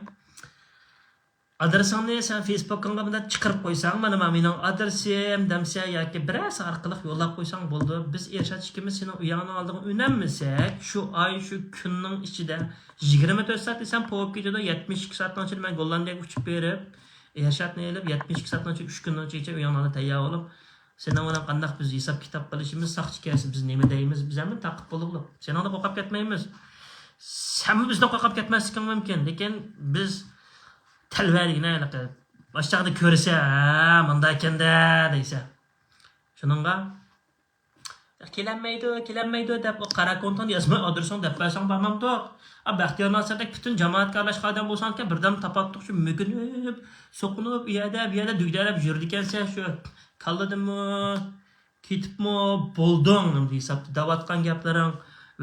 ئادرېسىڭنى سەن فېيسبۇكۇڭغا بۇنداق چىقىرىپ قويساڭ، مانا، مانا مېنىڭ ئادرېسىم دەمسە ياكى بىرەرسى ئارقىلىق يوللاپ قويساڭ بولىدۇ. بىز ئېرشات ئىككىمىز سېنىڭ ئۆيۈڭنىڭ ئالدىغا ئۈنەلمىسەك، شۇ ئاي، شۇ كۈننىڭ ئىچىدە يىگىرمە تۆت سائەت دېسەم، پوۋۇپ كېتىدۇ. يەتمىش ئىككى سائەتنىڭ ئىچىدە مەن گوللاندىيەگە ئۇچۇپ بېرىپ، ئېرشاتنى ئېلىپ، يەتمىش ئىككى سائەتنىڭ ئىچىدە، ئۈچ كۈننىڭ ئىچىگىچە ئۆيۈڭنىڭ ئالدىدا تەييار بولۇپ، سېنىڭ بىلەن قانداق بىز ھېساب كىتاب قىلىشىمىز، ساقچى كەلسە بىز نېمە دەيمىز، بىز ھەممىنى تاقىپ بولدۇق. سېنىڭدىن قورقۇپ كەتمەيمىز. سەنمۇ بىزدىن قورقۇپ كەتمەسلىكىڭ مۇمكىن، لېكىن بىز تەلۋە دېگىنە ھېلىقى باشچاغدا كۆرسە، ھە، مۇنداق ئىكەندە دەيسەن. شۇنىڭغا كېلەلمەيدۇ، كېلەلمەيدۇ دەپ، ئۇ قارا كونتىنى يازماي ئادرېسىڭ دەپ بەرسەڭ بارمامدۇق؟ ئا، بەختىيار ناسىردەك پۈتۈن جامائەتكە ئارىلاشقان ئادەم بولساڭكەن، بىردەم تاپاتتۇق، شۇ مۆكۈنۈپ، سوقۇنۇپ، ئۇ يەردە، بۇ يەردە دۈگدەلەپ يۈرىدىكەنسەن، شۇ كاللىدىمۇ، كېتىپمۇ، بولدۇڭ، نېمە ھېسابتا دەۋاتقان گەپلىرىڭ،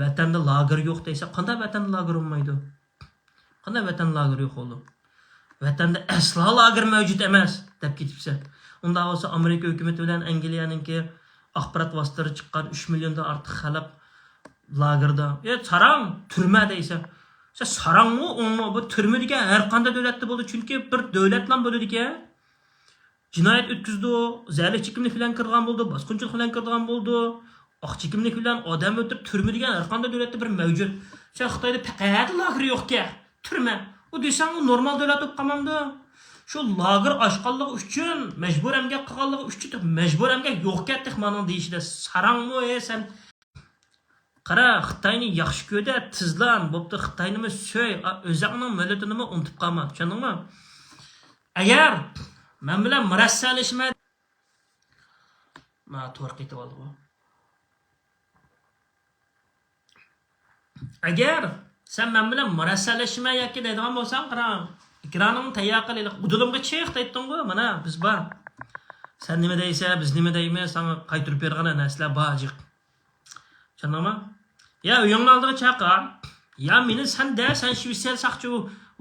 ۋەتەندە لاگېر يوق دەيسەن، قانداق ۋەتەندە لاگېر بولمايدۇ؟ قانداق ۋەتەن لاگېرى يوق بولدى؟ ۋەتەندە ئەسلا لاگېر مەۋجۇت ئەمەس، دەپ كېتىپسەن. ئۇنداق بولسا ئامېرىكا ھۆكۈمىتى بىلەن ئەنگلىيەنىڭكى ئاخبارات ۋاسىتىلىرى چىققان ئۈچ مىليوندىن ئارتۇق خەلق لاگېردا. ئە، ساراڭ، تۈرمە دەيسەن. سەن ساراڭمۇ، ئوڭمۇ، بۇ تۈرمە دېگەن ھەر قانداق دۆلەتتە بولىدۇ، چۈنكى بىر دۆلەتلا بولىدىكەن. جىنايەت ئۆتكۈزىدۇ، زەھەرلىك چېكىملىك بىلەن كىرىدىغان بولىدۇ، باسقۇنچىلىق بىلەن كىرىدىغان بولىدۇ، ئاق چېكىملىك بىلەن ئادەم ئۆلتۈرۈپ، تۈرمە دېگەن ھەر قانداق دۆلەتتە بىر مەۋجۇت. سەن خىتايدا پەقەت لاگېر يوقكەن، تۈرمە. ئۇ دېسەڭ، ئۇ نورمال دۆلەت بولۇپ قالمامدۇ؟ شۇ لاگېر ئاچقانلىقى ئۈچۈن، مەجبۇرىي ئەمگەك قىلغانلىقى ئۈچۈن، مەجبۇرىي ئەمگەك يوقكەن تېخى مانىڭ دېيىشىدە. ساراڭمۇ، ئەي، سەن؟ قارا، خىتاينى ياخشى كۆر-دە، تېزلا، بوپتۇ، خىتاينىمۇ سۆي، ئا، ئۆزۈڭنىڭ مىللىتىنىمۇ ئۇنتۇپ قالما، چۈشەندىڭمۇ؟ ئەگەر مەن بىلەن مۇرەسسەلىشىمە، ما، تور قېتىۋالدىغۇ. ئەگەر سەن مەن بىلەن مۇرەسسەلىشىمە ياكى دەيدىغان بولساڭ، قاراڭ، ئېكرانىڭنى تەييار قىل، ھېلىقى ئۇدۇلۇمغا چىق دەيتتىڭغۇ، مانا، بىز بار. سەن نېمە دەيسەن، بىز نېمە دەيمىز، ساڭا قايتۇرۇپ بېرىدىغان نەرسىلەر بار جىق. چۈشەندىڭمۇ؟ يا ئۆيۈڭنىڭ ئالدىغا چاقىر. يا مېنى سەن دە، سەن شىۋېتسىيە ساقچى،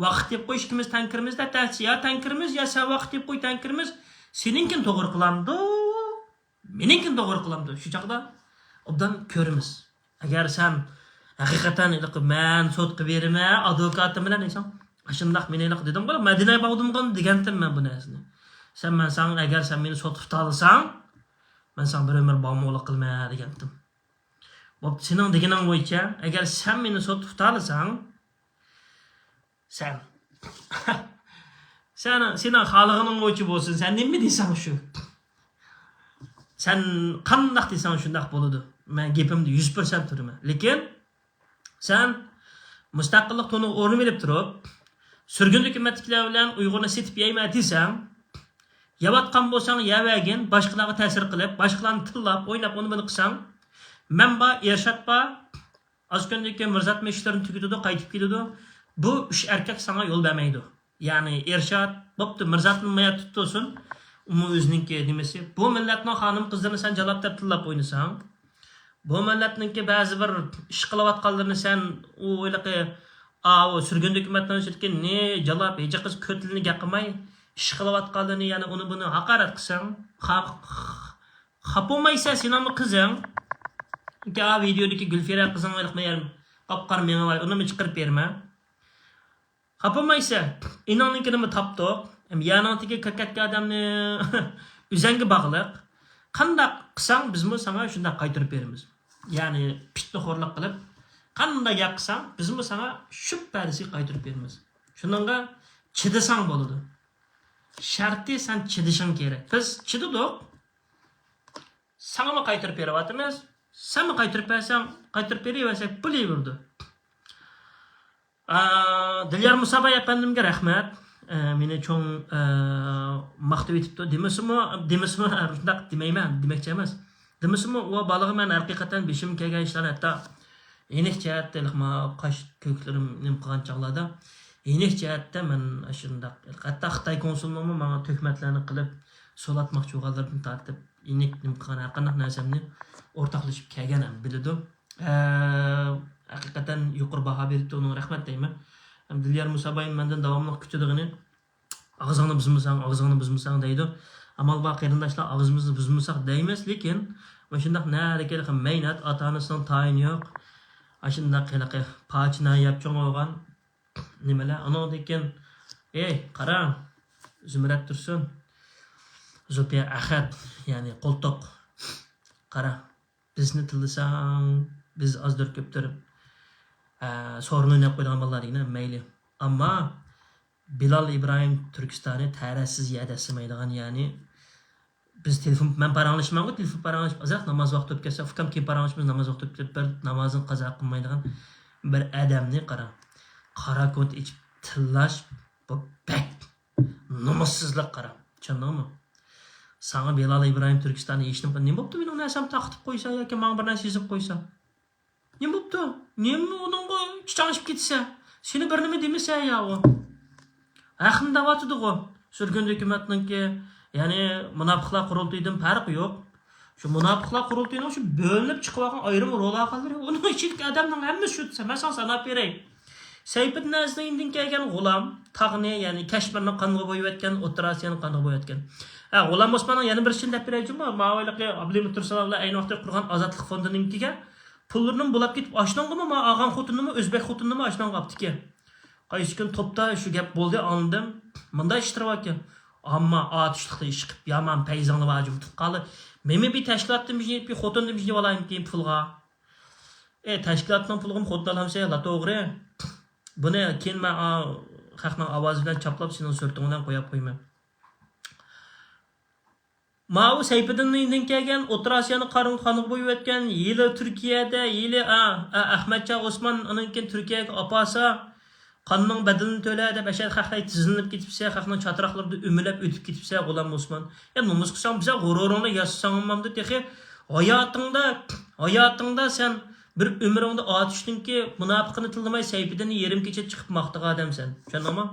ۋاقىت دەپ قوي، ئىككىمىز تەڭ كىرىمىز دە، يا تەڭ كىرىمىز، يا سەن ۋاقىت دەپ قوي، تەڭ كىرىمىز. سېنىڭكىنى توغرا قىلامدۇ؟ مېنىڭكىنى توغرا قىلامدۇ؟ شۇ چاغدا ئوبدان كۆرىمىز. ئەگەر سەن ھەقىقەتەن ھېلىقى مەن سوتقا بېرىمەن، ئادۋوكاتىم بىلەن دېسەڭ، ئاشۇنداق مېنى ھېلىقى دېدىڭغۇ، مەدىنە باغدىمغا دېگەنتىم مەن بۇ نەرسىنى. سەن مەن ساڭا، ئەگەر سەن مېنى سوتقا تۇتالىساڭ، مەن ساڭا بىر ئۆمۈر بامۇغۇلۇق قىلىمەن دېگەنتىم. بوپتۇ، سېنىڭ دېگىنىڭ بويىچە، ئەگەر سەن مېنى سوتتا تۇتالىساڭ، سەن، سەن، سېنىڭ خالىغىنىڭ بويىچە بولسۇن، سەن نېمە دېسەڭ شۇ. سەن قانداق دېسەڭ شۇنداق بولىدۇ. مەن گېپىمدە يۈز پىرسەنت تۇرىمەن. لېكىن سەن مۇستەقىللىق تونىغا ئورنىۋېلىپ تۇرۇپ، سۈرگۈن ھۆكۈمەتتىكىلەر بىلەن ئۇيغۇرنى سېتىپ يەيمەن دېسەڭ، يەۋاتقان بولساڭ يەۋەرگىن، باشقىلارغا تەسىر قىلىپ، باشقىلارنى تىللاپ، ئويناپ، ئۇنى بۇنى قىلساڭ، مەن بار، ئېرشات بار، ئاز كۈندىن كېيىن مىرزاتمۇ ئىشلىرىنى تۈگىتىدۇ، قايتىپ كېلىدۇ. بۇ ئۈچ ئەركەك ساڭا يول بەرمەيدۇ. يەنى ئېرشات، بوپتۇ، مىرزاتنى مايا تۇتۇۋالسۇن. ئۇمۇ ئۆزىنىڭكى نېمىسى. بۇ مىللەتنىڭ خانىم-قىزلىرىنى سەن جالاپ دەپ تىللاپ ئوينىساڭ، بۇ مىللەتنىڭكى بەزى بىر ئىش قىلىۋاتقانلىرىنى سەن ئۇ ھېلىقى، ئاۋۇ سۈرگۈن ھۆكۈمەتنىڭ ئىچىدىكى نى جالاپ، ھېجە قىز كۆتىلىنى گەپ قىلماي، ئىش قىلىۋاتقانلىرىنى، يەنى ئۇنى بۇنى ھاقارەت قىلساڭ، خا-، خاپا بولمايسەن، سېنىڭمۇ قىزىڭ. چۈنكى ئا ۋىدېودىكى گۈلفىرە قىزىڭ ھېلىقى مەيەر قاپقارا مېڭە بار، ئۇنىمۇ چىقىرىپ بېرىمەن. خاپىمايسەن، ئىنىڭنىڭكىنىمۇ تاپتۇق. ھەم يەرنىڭ تېگى كىرىپ كەتكەن ئادەمنى ئۆزەڭگە باغلىق. قانداق قىلساڭ، بىزمۇ ساڭا شۇنداق قايتۇرۇپ بېرىمىز. يەنى پىتنىخورلۇق قىلىپ، قانداق گەپ قىلساڭ، بىزمۇ ساڭا شۈبھىسىز قايتۇرۇپ بېرىمىز. شۇنىڭغا چىدىساڭ بولىدۇ. شەرتى سەن چىدىشىڭ كېرەك. بىز چىدىدۇق. ساڭىمۇ قايتۇرۇپ بېرىۋاتىمىز. سەنمۇ قايتۇرۇپ بەرسەڭ، قايتۇرۇپ بېرىۋەرسەك بولۇۋېرىدۇ. ئا، دىليار مۇساباي ئەپەندىمگە رەھمەت. ئە، مېنى چوڭ، ئە، ماختىۋېتىپتۇ. دېمىسىمۇ، دېمىسىمۇ، شۇنداق دېمەيمەن، دېمەكچى ئەمەس. دېمىسىمۇ، ئۇ بالىغا مەن ھەقىقەتەن بېشىمغا كەلگەن ئىشلارنى ھەتتا يېنىك جەھەتتە، ھېلىقى ما قاش كۆكلىرىم نېمە قىلغان چاغلاردا، يېنىك جەھەتتە مەن ئاشۇنداق، ھەتتا خىتاي كونسۇلىنىڭمۇ ماڭا تۆھمەتلەرنى قىلىپ، سولاتماقچى بولغانلىرىدىن تارتىپ، يېنىك نېمە قىلغان ھەر قانداق نەرسەمنى ئورتاقلىشىپ كەلگەن ھەم بىلىدۇ. ئە، ھەقىقەتەن يۇقىرى باھا بېرىپتۇ، ئۇنىڭغا رەھمەت دەيمەن. ھەم دىليار مۇساباينى مەندىن داۋاملىق كۈتىدىغىنى، «ئاغزىڭنى بۇزمىساڭ، ئاغزىڭنى بۇزمىساڭ» دەيدۇ. ئامال بار قېرىنداشلار، ئاغزىمىزنى بۇزمىساق دەيمىز، لېكىن مۇشۇنداق نەدىكى مەينەت، ئاتا-ئانىسىنىڭ تايىنى يوق. ئاشۇنداق ھېلىقى پاچىنا يەپ چوڭ بولغان نېمىلەر. ئۇنىڭدىن كېيىن، ئەي، قارا، زۇمرەت تۇرسۇن، زۇلپىيە ئەخەت، يەنى قولتۇق. قارا، بىزنى تىللىساڭ، بىز ئازدۇر كۆپتۇر، ئە، سورۇن ئويناپ قويىدىغان بالىلار دېگىنە، مەيلى. ئەمما بىلال ئىبراھىم تۈركىستانى تەرەتسىز يەردە سىمايدىغان، يەنى بىز تېلېفون، مەن پاراڭلىشىمەنغۇ، تېلېفون پاراڭلىشىپ، ئازراق ناماز ۋاقتى بولۇپ كەتسە، ئۇكام كېيىن پاراڭلىشىمىز، ناماز ۋاقتى بولۇپ كەتسە، بىر نامازىنى قازا قىلمايدىغان بىر ئادەمنى قارا، قارا كونت ئېچىپ تىللاش، بۇ بەك نومۇسسىزلىق قارا. چۈشەندىڭمۇ؟ ساڭا بىلال ئىبراھىم تۈركىستانى ھېچنېمە، نېمە بوپتۇ مېنىڭ نەرسەمنى تارقىتىپ قويسا ياكى ماڭا بىر نەرسە يېزىپ قويسا؟ نېمە بوپتۇ؟ نېمە ئۇنىڭغا چاڭشىپ كېتىسە؟ سېنى بىر نېمە دېمىسە يا ئۇ. ھەقنى دەۋاتىدىغۇ. سۈرگۈندە ھۆكۈمەتنىڭكى، يەنى مۇناپىقلار قۇرۇلتىيىدىن پەرقى يوق. شۇ مۇناپىقلار قۇرۇلتىيىنىڭ شۇ بۆلۈنۈپ چىقىۋالغان ئايرىم رول ئالغانلىرى، ئۇنىڭ ئىچىدىكى ئادەمنىڭ ھەممىسى شۇ دېسە، مەن ساڭا ساناپ بېرەي. سەيپىدىن ئەزنىيىندىن كەلگەن غۇلام، تاغنى، يەنى كەشمىرنىڭ قانىغا بويىۋەتكەن، ئوتتۇرا ئاسىيانىڭ قانىغا بويىۋەتكەن. ھە، غۇلام ئوسماننىڭ يەنە بىر ئىشىنى دەپ بېرەيچۇ، ماۋۇ ھېلىقى ئابلىمىت تۇرسۇنوغلار ئەينى ۋاقىتتا قۇرغان ئازادلىق فوندىنىڭكىگە پۇللىرىنىمۇ بولاپ كېتىپ، ئاشۇنىڭغىمۇ، ما ئالغان خوتۇنىنىمۇ، ئۆزبەك خوتۇنىنىمۇ ئاشۇنىڭغا ئاپتىكەن. قايسى كۈن توپتا شۇ گەپ بولدى، ئاڭلىدىم. مۇنداق ئىشلار باركەن. ئەمما ئاتۇشلۇقتا ئىش قىلىپ، يامان پەيزىڭنى ۋاجىم تۇتقانلار. مېنى بىر تەشكىلاتتىن بىر يېنىپ، بىر خوتۇندىن بىر يېنىپ ئالايمىكىن پۇلغا. ئە، تەشكىلاتنىڭ پۇلىغىمۇ خوتۇن ئالامسەن؟ لا توغرا. بۇنى كېيىن مەن، ئا، خەقنىڭ ئاۋازى بىلەن چاپلاپ سېنىڭ سۈرىتىڭ بىلەن قوياپ قويىمەن. ماۋۇ سەيپىدىننىڭ ئىندىن كەلگەن، ئوتتۇرا ئاسىيانى قارىغا قانغا بويىۋەتكەن، ھېلى تۈركىيەدە، ھېلى، ئا، ئا، ئەخمەتجان ئوسمان ئانىڭ كېيىن تۈركىيەگە ئاپارسا، قاننىڭ بەدىلىنى تۆلە دەپ، ئەشەدە خەقلەر تىزلىنىپ كېتىپسە، خەقنىڭ چاتراقلىرىدا ئۆمىلەپ ئۆتۈپ كېتىپسە، غۇلام ئوسمان. يا نومۇس قىلساڭ بىزە غۇرۇرۇڭنى ياسىساڭ بولمامدۇ تېخى؟ ھاياتىڭدا، ھاياتىڭدا سەن بىر ئۆمرۈڭدە ئاتۇشنىڭكى مۇناپىقىنى تىللىماي، سەيپىدىننى يېرىم كېچە چىقىپ ماختىغان ئادەمسەن. چۈشەندىڭمۇ؟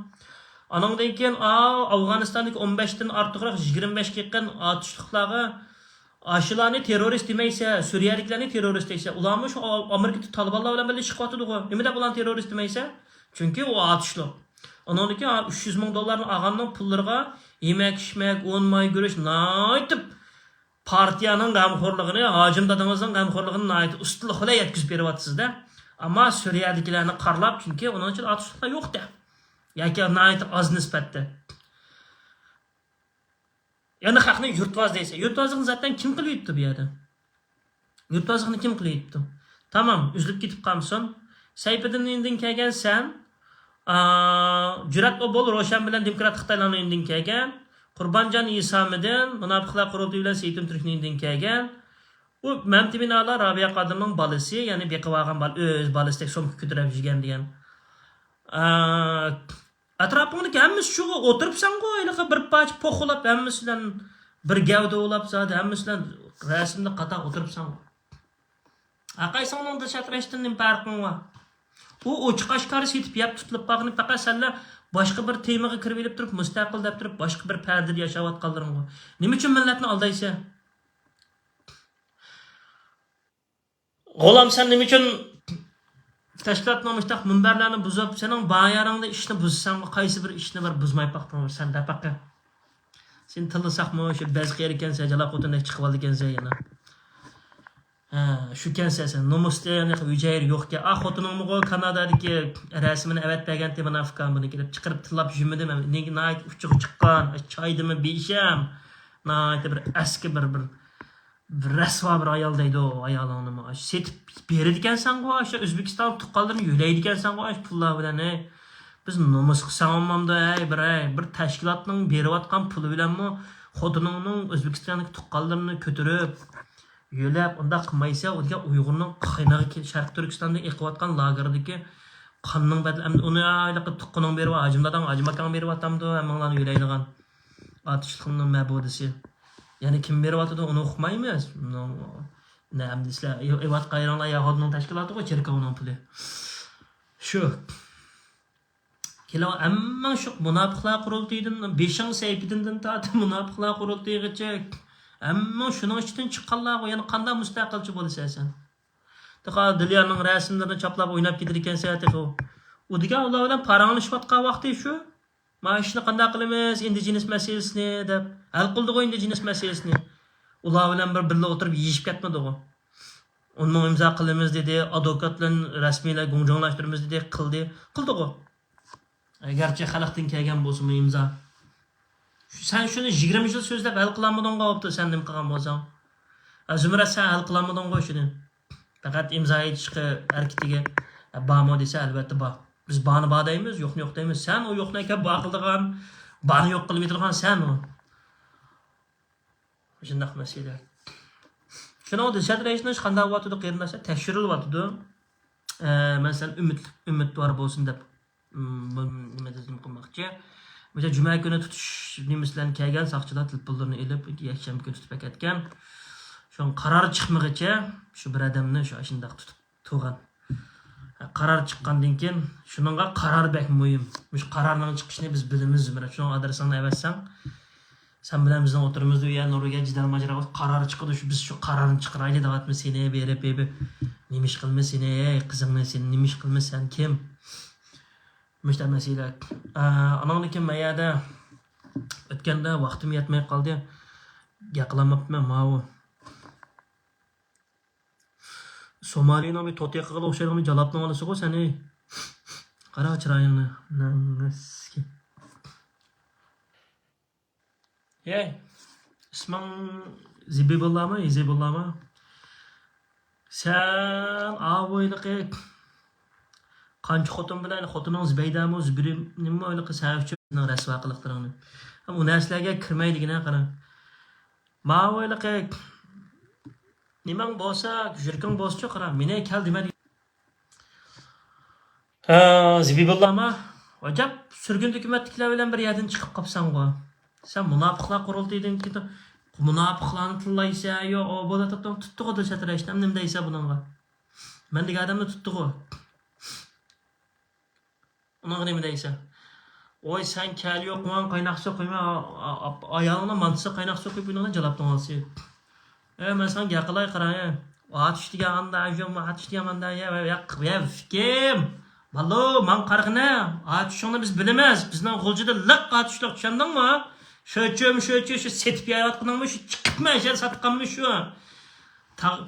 ئانىڭدىن كېيىن، ئاۋۇ ئافغانىستاندىكى ئون بەشتىن ئارتۇقراق، يىگىرمە بەشكە يېقىن ئاتۇشلۇقلارغا ئاشۇلارنى تېررورىست دېمەيسە، سۈرىيەلىكلەرنى تېررورىست دەيسە، ئۇلارمۇ شۇ ئامېرىكىدا تالىبانلار بىلەن بىللە چىقىۋاتىدىغۇ. نېمە دەپ ئۇلارنى تېررورىست دېمەيسە؟ چۈنكى ئۇ ئاتۇشلۇق. ئۇنىڭدىن كېيىن ئۈچ يۈز مىڭ دوللارنى ئالغاننىڭ پۇللىرىغا يېمەك، ئىچمەك، ئۇن، ماي، گۈرۈچ، ناھايىتى پارتىيەنىڭ غەمخورلۇقىنى، ھاجىم دادىڭىزنىڭ غەمخورلۇقىنى ناھايىتى ئۇستىلىق بىلەن يەتكۈزۈپ بېرىۋاتىسىز-دە. ئەمما سۈرىيەدىكىلەرنى قارىلاپ، چۈنكى ئۇنىڭ ئىچىدە ئاتۇشلۇقلار يوق-دە. ياكى ناھايىتى ئاز نىسبەتتە. يەنە خەقنى يۇرتۋاز دەيسەن. يۇرتۋازلىقنى زاتەن كىم قىلىۋېتىپتۇ بۇ يەردە؟ يۇرتۋازلىقنى كىم قىلىۋېتىپتۇ؟ تامام، ئۈزۈلۈپ كېتىپ قالمىسۇن. سەيپىدىننىڭ ئىندىن كەلگەن سەن، ئا، جۈرئەت ئوبۇل روشەن بىلەن دېموكرات خىتايلارنىڭ ئىندىن كەلگەن، قۇربانجان ئىسامىدىن، مۇناپىقلار قۇرۇلتىيى بىلەن سېيىتىم تۈركنىڭ ئىندىن كەلگەن. ئۇ مەمتىمىن ئالا رابىيە قادىرنىڭ بالىسى، يەنى بېقىۋالغان بالا، ئۆز بالىسىدەك سومكا كۆتۈرۈپ يۈرگەن دېگەن. ئا، ئەتراپىڭدىكى ھەممىسى شۇغا ئولتۇرۇپسەنغۇ، ھېلىقى بىر پارچە پوخ ئۇلاپ، ھەممىسى بىلەن بىر گەۋدە ئۇلاپ، زادى ھەممىسى بىلەن رەسىمدە قاتار ئولتۇرۇپسەنغۇ. ھەرقايسىڭنىڭ دىلشات رەشتىن نېمە پەرقىڭ بار؟ ئۇ ئوچۇق ئاشكارا سېتىپ يەپ تۇتۇلۇپ قالغىنى پەقەت سەنلەر باشقا بىر تېمىغا كىرىۋېلىپ تۇرۇپ، مۇستەقىل دەپ تۇرۇپ، باشقا بىر پەردىدە ياشاۋاتقانلىرىڭغۇ. نېمە ئۈچۈن مىللەتنى ئالدايسەن؟ غۇلام، سەن نېمە ئۈچۈن تەشكىلاتنىڭ مۇشتاق مۇنبەرلەرنى بۇزۇپ، سېنىڭ بايارىڭدا ئىشنى بۇزساڭ، قايسى بىر ئىشنى بىر بۇزماي باقتىڭ سەن دەپ باققىن. سېنى تىللىساقمۇ، شۇ بەز قېرى ئىكەنسەن، جالا خوتۇندەك چىقىۋالىدىكەنسەن يەنە. ھە، شۇكەنسەن سەن. نومۇستىن ھۈجەيرە يوقكەن. ئا، خوتۇنۇڭمۇغۇ كانادادىكى رەسىمىنى ئەۋەتىپ بەرگەنتى، مانا ئۇكام بۇنى كېلىپ چىقىرىپ تىللاپ يۈرمىدىم. نېگە ناھايىتى ئۇچىغا چىققان، چايدىمۇ بىشەم. ناھايىتى بىر ئەسكى بىر، بىر بىر رەسۋا بىر ئايال دەيدۇ، ئايالىڭنىمۇ ئاشۇ سېتىپ بېرىدىكەنسەنغۇ، ئاشۇ ئۆزبېكىستان تۇغقانلىرىنى يۆلەيدىكەنسەنغۇ، ئاشۇ پۇللار بىلەن، ھەي. بىز نومۇس قىلساڭ بولمامدۇ؟ ھەي، بىر، ھەي، بىر تەشكىلاتنىڭ بېرىۋاتقان پۇلى بىلەنمۇ خوتۇنۇڭنىڭ ئۆزبېكىستاندىكى تۇغقانلىرىنى كۆتۈرۈپ، يۆلەپ، ئۇنداق قىلمايسەن. ئۇ دېگەن ئۇيغۇرنىڭ قېنىغا كە-، شەرقىي تۈركىستاندا ئېقىۋاتقان لاگېردىكى قاننىڭ بەدىلى. ئەمدى ئۇنى ھېلىقى تۇغقىنىڭ بېرىۋا-، ھاجىم داداڭ، ھاجىم ئاكاڭ بېرىۋاتامدۇ؟ ھەممىڭلارنى يۆلەيدىغان ئاتۇشلۇقنىڭ مەبۇدىسى. يەنە كىم بېرىۋاتىدۇ، ئۇنى ئۇقمايمىز. نە، ئەمدى سىلەر ئېۋ-، ئېۋاتقان يېرىڭلار يەھۇدىينىڭ تەشكىلاتىغۇ، چېركاۋنىڭ پۇلى. شۇ. كېلىڭ، ھەممىڭ شۇ مۇناپىقلار قۇرۇلتىيىدىن، بېشىڭ سەيپىدىندىن تارتىپ مۇناپىقلار قۇرۇلتىيىغىچە ھەممىڭ شۇنىڭ ئىچىدىن چىققانلارغۇ، يەنە قانداق مۇستەقىلچى بولىسەن سەن؟ تېخى دىليارنىڭ رەسىملىرىنى چاپلاپ ئويناپ كېتىدىكەنسەن تېخى. ئۇ دېگەن ئۇلار بىلەن پاراڭلىشىۋاتقان ۋاقتى شۇ. ما ئىشنى قانداق قىلىمىز، ئىندىجېنىس مەسىلىسىنى دەپ، ھەل قىلدىغۇ ئىندىجېنىس مەسىلىسىنى. ئۇلار بىلەن بىر بىللە ئولتۇرۇپ يېيىشىپ كەتمىدىغۇ. ئون مىڭ ئىمزا قىلىمىز دېدى، ئادۋوكات بىلەن رەسمىيلەر گۇڭجاڭلاشتۇرىمىز دېدى، قىلدى، قىلدىغۇ. ئەگەرچە خەلقتىن كەلگەن بولسىمۇ ئىمزا. سەن شۇنى يىگىرمە يىل سۆزلەپ ھەل قىلالمىدىڭغۇ، بوپتۇ، سەن نېمە قىلغان بولساڭ. ئە، زۇمرەت، سەن ھەل قىلالمىدىڭغۇ شۇنى. پەقەت ئىمزا ئېيتىشقا ھەرىكىتىگە، ئە، بارمۇ دېسە، ئەلۋەتتە بار. بىز بارنى بار دەيمىز، يوقنى يوق دەيمىز. سەن ئۇ يوقنى ئەكەپ بار قىلىدىغان، بارنى يوق قىلىپ يېتىدىغان سەن ئۇ. شۇنداق مەسىلە. شۇنىڭ دېسەت رەئىسنىڭ قانداق بولۇۋاتىدۇ، قېرىنداشلار؟ تەكشۈرۈلۈۋاتىدۇ. ئە، مەسىلەن، ئۈمىد، ئۈمىدۋار بولسۇن دەپ، م، بۇ نېمە دېسەم قىلماقچى. مەسىلەن، جۈمە كۈنى تۇتۇش نېمىسى بىلەن كەلگەن ساقچىلار تېلېفونلىرىنى ئېلىپ، يەكشەنبە كۈنى تۇتۇپ ئەكەتكەن. شۇڭا قارار چىقمىغىچە شۇ بىر ئادەمنى شۇ ئاشۇنداق تۇتۇپ تۇرغان. قارار چىققاندىن كېيىن، شۇنىڭغا قارار بەك مۇھىم. مۇشۇ قارارنىڭ چىقىشىنى بىز بىلىمىز، زۇمرەت. شۇنىڭ ئادرېسىڭنى ئەۋەتسەڭ، سەن بىلەن بىزنىڭ ئوتتۇرىمىزدا ئۇ يەر نورۋېگىيە جېدەل ماجىرا بولسا، قارار چىقىدۇ، شۇ، بىز شۇ قارارنى چىقىرايلى دەۋاتىمىز سېنى بېرىپ، بېرىپ. نېمە ئىش قىلىمىز سېنى، ئەي، قىزىڭنى سېنى نېمە ئىش قىلىمىز، سەن كىم؟ مۇشۇنداق مەسىلە. ئە، ئاناڭدىن كېيىن مەن يەردە ئۆتكەندە ۋاقتىم يەتمەي قالدى. گەپ قىلالماپتىمەن ماۋۇ. سومالىنىڭ بىر توتى قىغىلى ئوخشايدىغان بىر جالاپنىڭ بالىسىغۇ سەن، ئەي. قارا چىرايىڭنى. نەڭگەسكى. ھەي، ئىسمىڭ زىبىبۇللامۇ، ھېزىبۇللامۇ؟ سەن ئاۋۇ ھېلىقى قانچە خوتۇن بىلەن، خوتۇنۇڭ زۇبەيدەمۇ، زۇبىرىمۇ ھېلىقى سەن ئۈچۈن رەسۋا قىلىقلىرىڭنى. ئۇ نەرسىلەرگە كىرمەيدىغىنە قارا. ماۋۇ ھېلىقى نېمەڭ بولسا، يۈرىكىڭ بولسىچۇ قارا، مېنى كەل دېمە. ھە، زىبىبۇللامۇ؟ ئاجاپ، سۈرگۈن ھۆكۈمەتتىكىلەر بىلەن بىر يەردىن چىقىپ قاپسەنغۇ. سەن مۇناپىقلار قۇرۇلتىيىدىن كېتىپ، مۇناپىقلارنى تىللايسەن، يو، ئو، بولۇۋاتىدۇ، تۇتتىغۇ دىلشات رەشىتنى، نېمە دەيسەن بۇنىڭغا؟ مەن دېگەن ئادەمنى تۇتتىغۇ. ئۇنىڭغا نېمە دەيسەن؟ ۋاي، سەن كەل يوق، ماڭا قايناق سۇ قۇيما، ئا-، ئا-، ئايالىڭنىڭ مانتىسىغا قايناق سۇ قۇيۇپ، ئۇنىڭدىن جالاپ توڭلىسى. ئە، مەن ساڭا گەپ قىلاي، قارا، ئە. ئاتۇش دېگەن ئاندا، يا، ئاتۇش دېگەن ماندا، يا، يا، يا، يا، كىم؟ بالو، ماڭا قارىغىنە، ئاتۇشۇڭنى بىز بىلىمىز. بىزنىڭ غۇلجىدا لىق ئاتۇشلۇق، چۈشەندىڭمۇ؟ شۇچۇم، شۇچۇ، شۇ سېتىپ يەۋاتقىنىڭمۇ شۇ، چىقىپمۇ ئەشەدە ساتقانمۇ شۇ؟ تا-،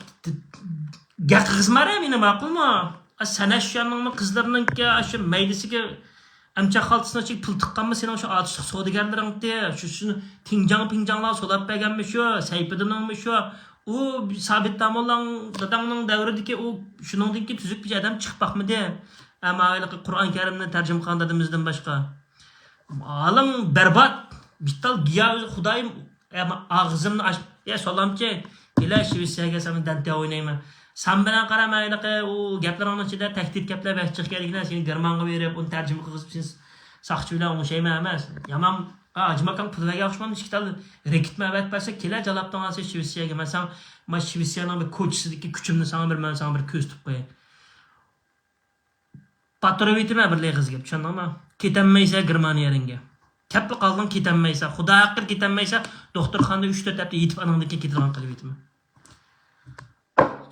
گەپ قىلغۇزمارە مېنى، ماقۇلمۇ؟ ئا، سەن ئاشۇ يەرنىڭمۇ قىزلىرىنىڭكى ئاشۇ مەيدىسىگە ئەمچەق خالتىسىنىڭ ئىچىگە پۇل تىققانمۇ سېنىڭ شۇ ئاتۇشلۇق سودىگەرلىرىڭتى؟ شۇ، شۇ تىڭجاڭ پىڭجاڭلار سولاپ بەرگەنمۇ شۇ؟ سەيپىدىنىڭمۇ شۇ؟ ئۇ سابىت داموللاڭ داداڭنىڭ دەۋرىدىكى ئۇ شۇنىڭدىن كېيىن تۈزۈك بىر ئادەم چىقىپ باقمىدى. ئەمما ھېلىقى قۇرئان كەرىمنى تەرجىمە قىلغان دادىمىزدىن باشقا. ھالىڭ بەربات، بىتتال گىيا ئۆزى خۇدايىم. ئەمما ئاغزىمنى ئاچ، يا سالامچى، كېلە شىۋېتسىيەگە سەن دەنتە ئوينايمەن. سەن بىلەن قارا، مەن ھېلىقى ئۇ گەپلىرىڭنىڭ ئىچىدە تەھدىت گەپلەر بەك جىق كەلگىنە، سېنى گېرمانغا بېرىپ، ئۇنى تەرجىمە قىلغۇزۇپ، سېنى ساقچى بىلەن ئوڭشايمەن ئەمەس. يامان، ھا، ھاجىم ئاكاڭ پۇل بەرگەن ئوخشىمامدۇ؟ ئىككى تال رېكېتمۇ ئەۋەتىپ بەرسە، كېلە جالاپ توڭلىسى شىۋېتسىيەگە. مەن ساڭا، ما شىۋېتسىيەنىڭ بىر كوچىسىدىكى كۈچۈمنى ساڭا بىر، مەن ساڭا بىر كۆرسىتىپ قوياي. پاتۇرۇۋېتىمەن بىر ئېغىز گەپ، چۈشەندىڭمۇ؟ كېتەلمەيسەن گېرمانىيەنىڭگە. كەپلا قالدىڭ، كېتەلمەيسەن. خۇدا ھەققىدە كېتەلمەيسەن، دوختۇرخانىدا ئۈچ تۆت ھەپتە يېتىپ، ئاناڭدىن كېيىن كېتىدىغان قىلىۋېتىمەن.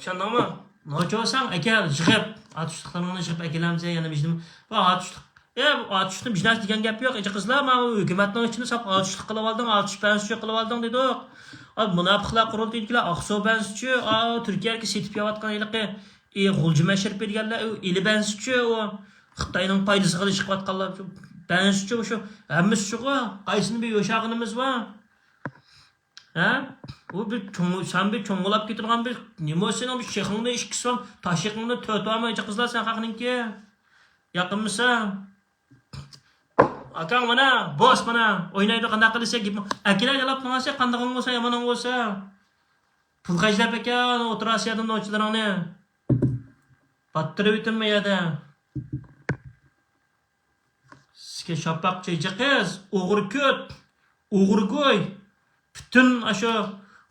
چۈشەندىڭمۇ؟ نوچى بولساڭ ئەكەل، يىغىپ. ئاتۇشلۇقلىرىڭنى يىغىپ ئەكېلەمسەن، يەنە بىر نېمە؟ ۋا ئاتۇشلۇق. ئە، ئاتۇشلۇقنى بىر نەرسە دېگەن گەپ يوق، ئىجى قىزلار، ماۋۇ ھۆكۈمەتنىڭ ئىچىنى ساپ ئاتۇشلۇق قىلىۋالدىڭ، ئاتۇش بەنسىچۇ قىلىۋالدىڭ دېدۇق. ئا، مۇناپىقلار قۇرۇلتىيىدىكىلەر ئاقسۇ بەنسىچۇ، ئا، تۈركىيەدىكى سېتىپ يەۋاتقان ھېلىقى ئى، غۇلجا مەشرىپى دېگەنلەر، ئۇ ئىلى بەنسىچۇ، ئۇ خىتاينىڭ پايدىسىغا ئىش قىلىۋاتقانلار، شۇ بەنسىچۇ، شۇ ھەممىسىچۇ، قايسىنى بىر يوشاغىنىمىز بار؟ ھە؟ ئۇ بىر چوڭ، سەن بىر چوڭ بولاپ كېتىدىغان بىر نېمە، سېنىڭ بىر شېخىڭدا ئىككى سوم، تاشيېقىڭدا تۆت بارمۇ، ئىجى قىزلار، سەن خەقنىڭكى؟ ياقىنمىسا؟ ئاكاڭ مانا، بوس مانا، ئوينايدۇ، قانداق قىلىسەن؟ گېپىڭ ئەكېلە، يالاپ ماڭسا، قاندىقىڭ بولسا، يامىنىڭ بولسا. پۇل خەجلەپ ئەكەل ئوتتۇرا ئاسىيادىن نوچىلىرىڭنى. باتتۇرۇۋېتىڭ بۇ يەردە. سىزگە شاپاق چېچىقىز، ئوغرى كۆت، ئوغرى گوي. پۈتۈن ئاشۇ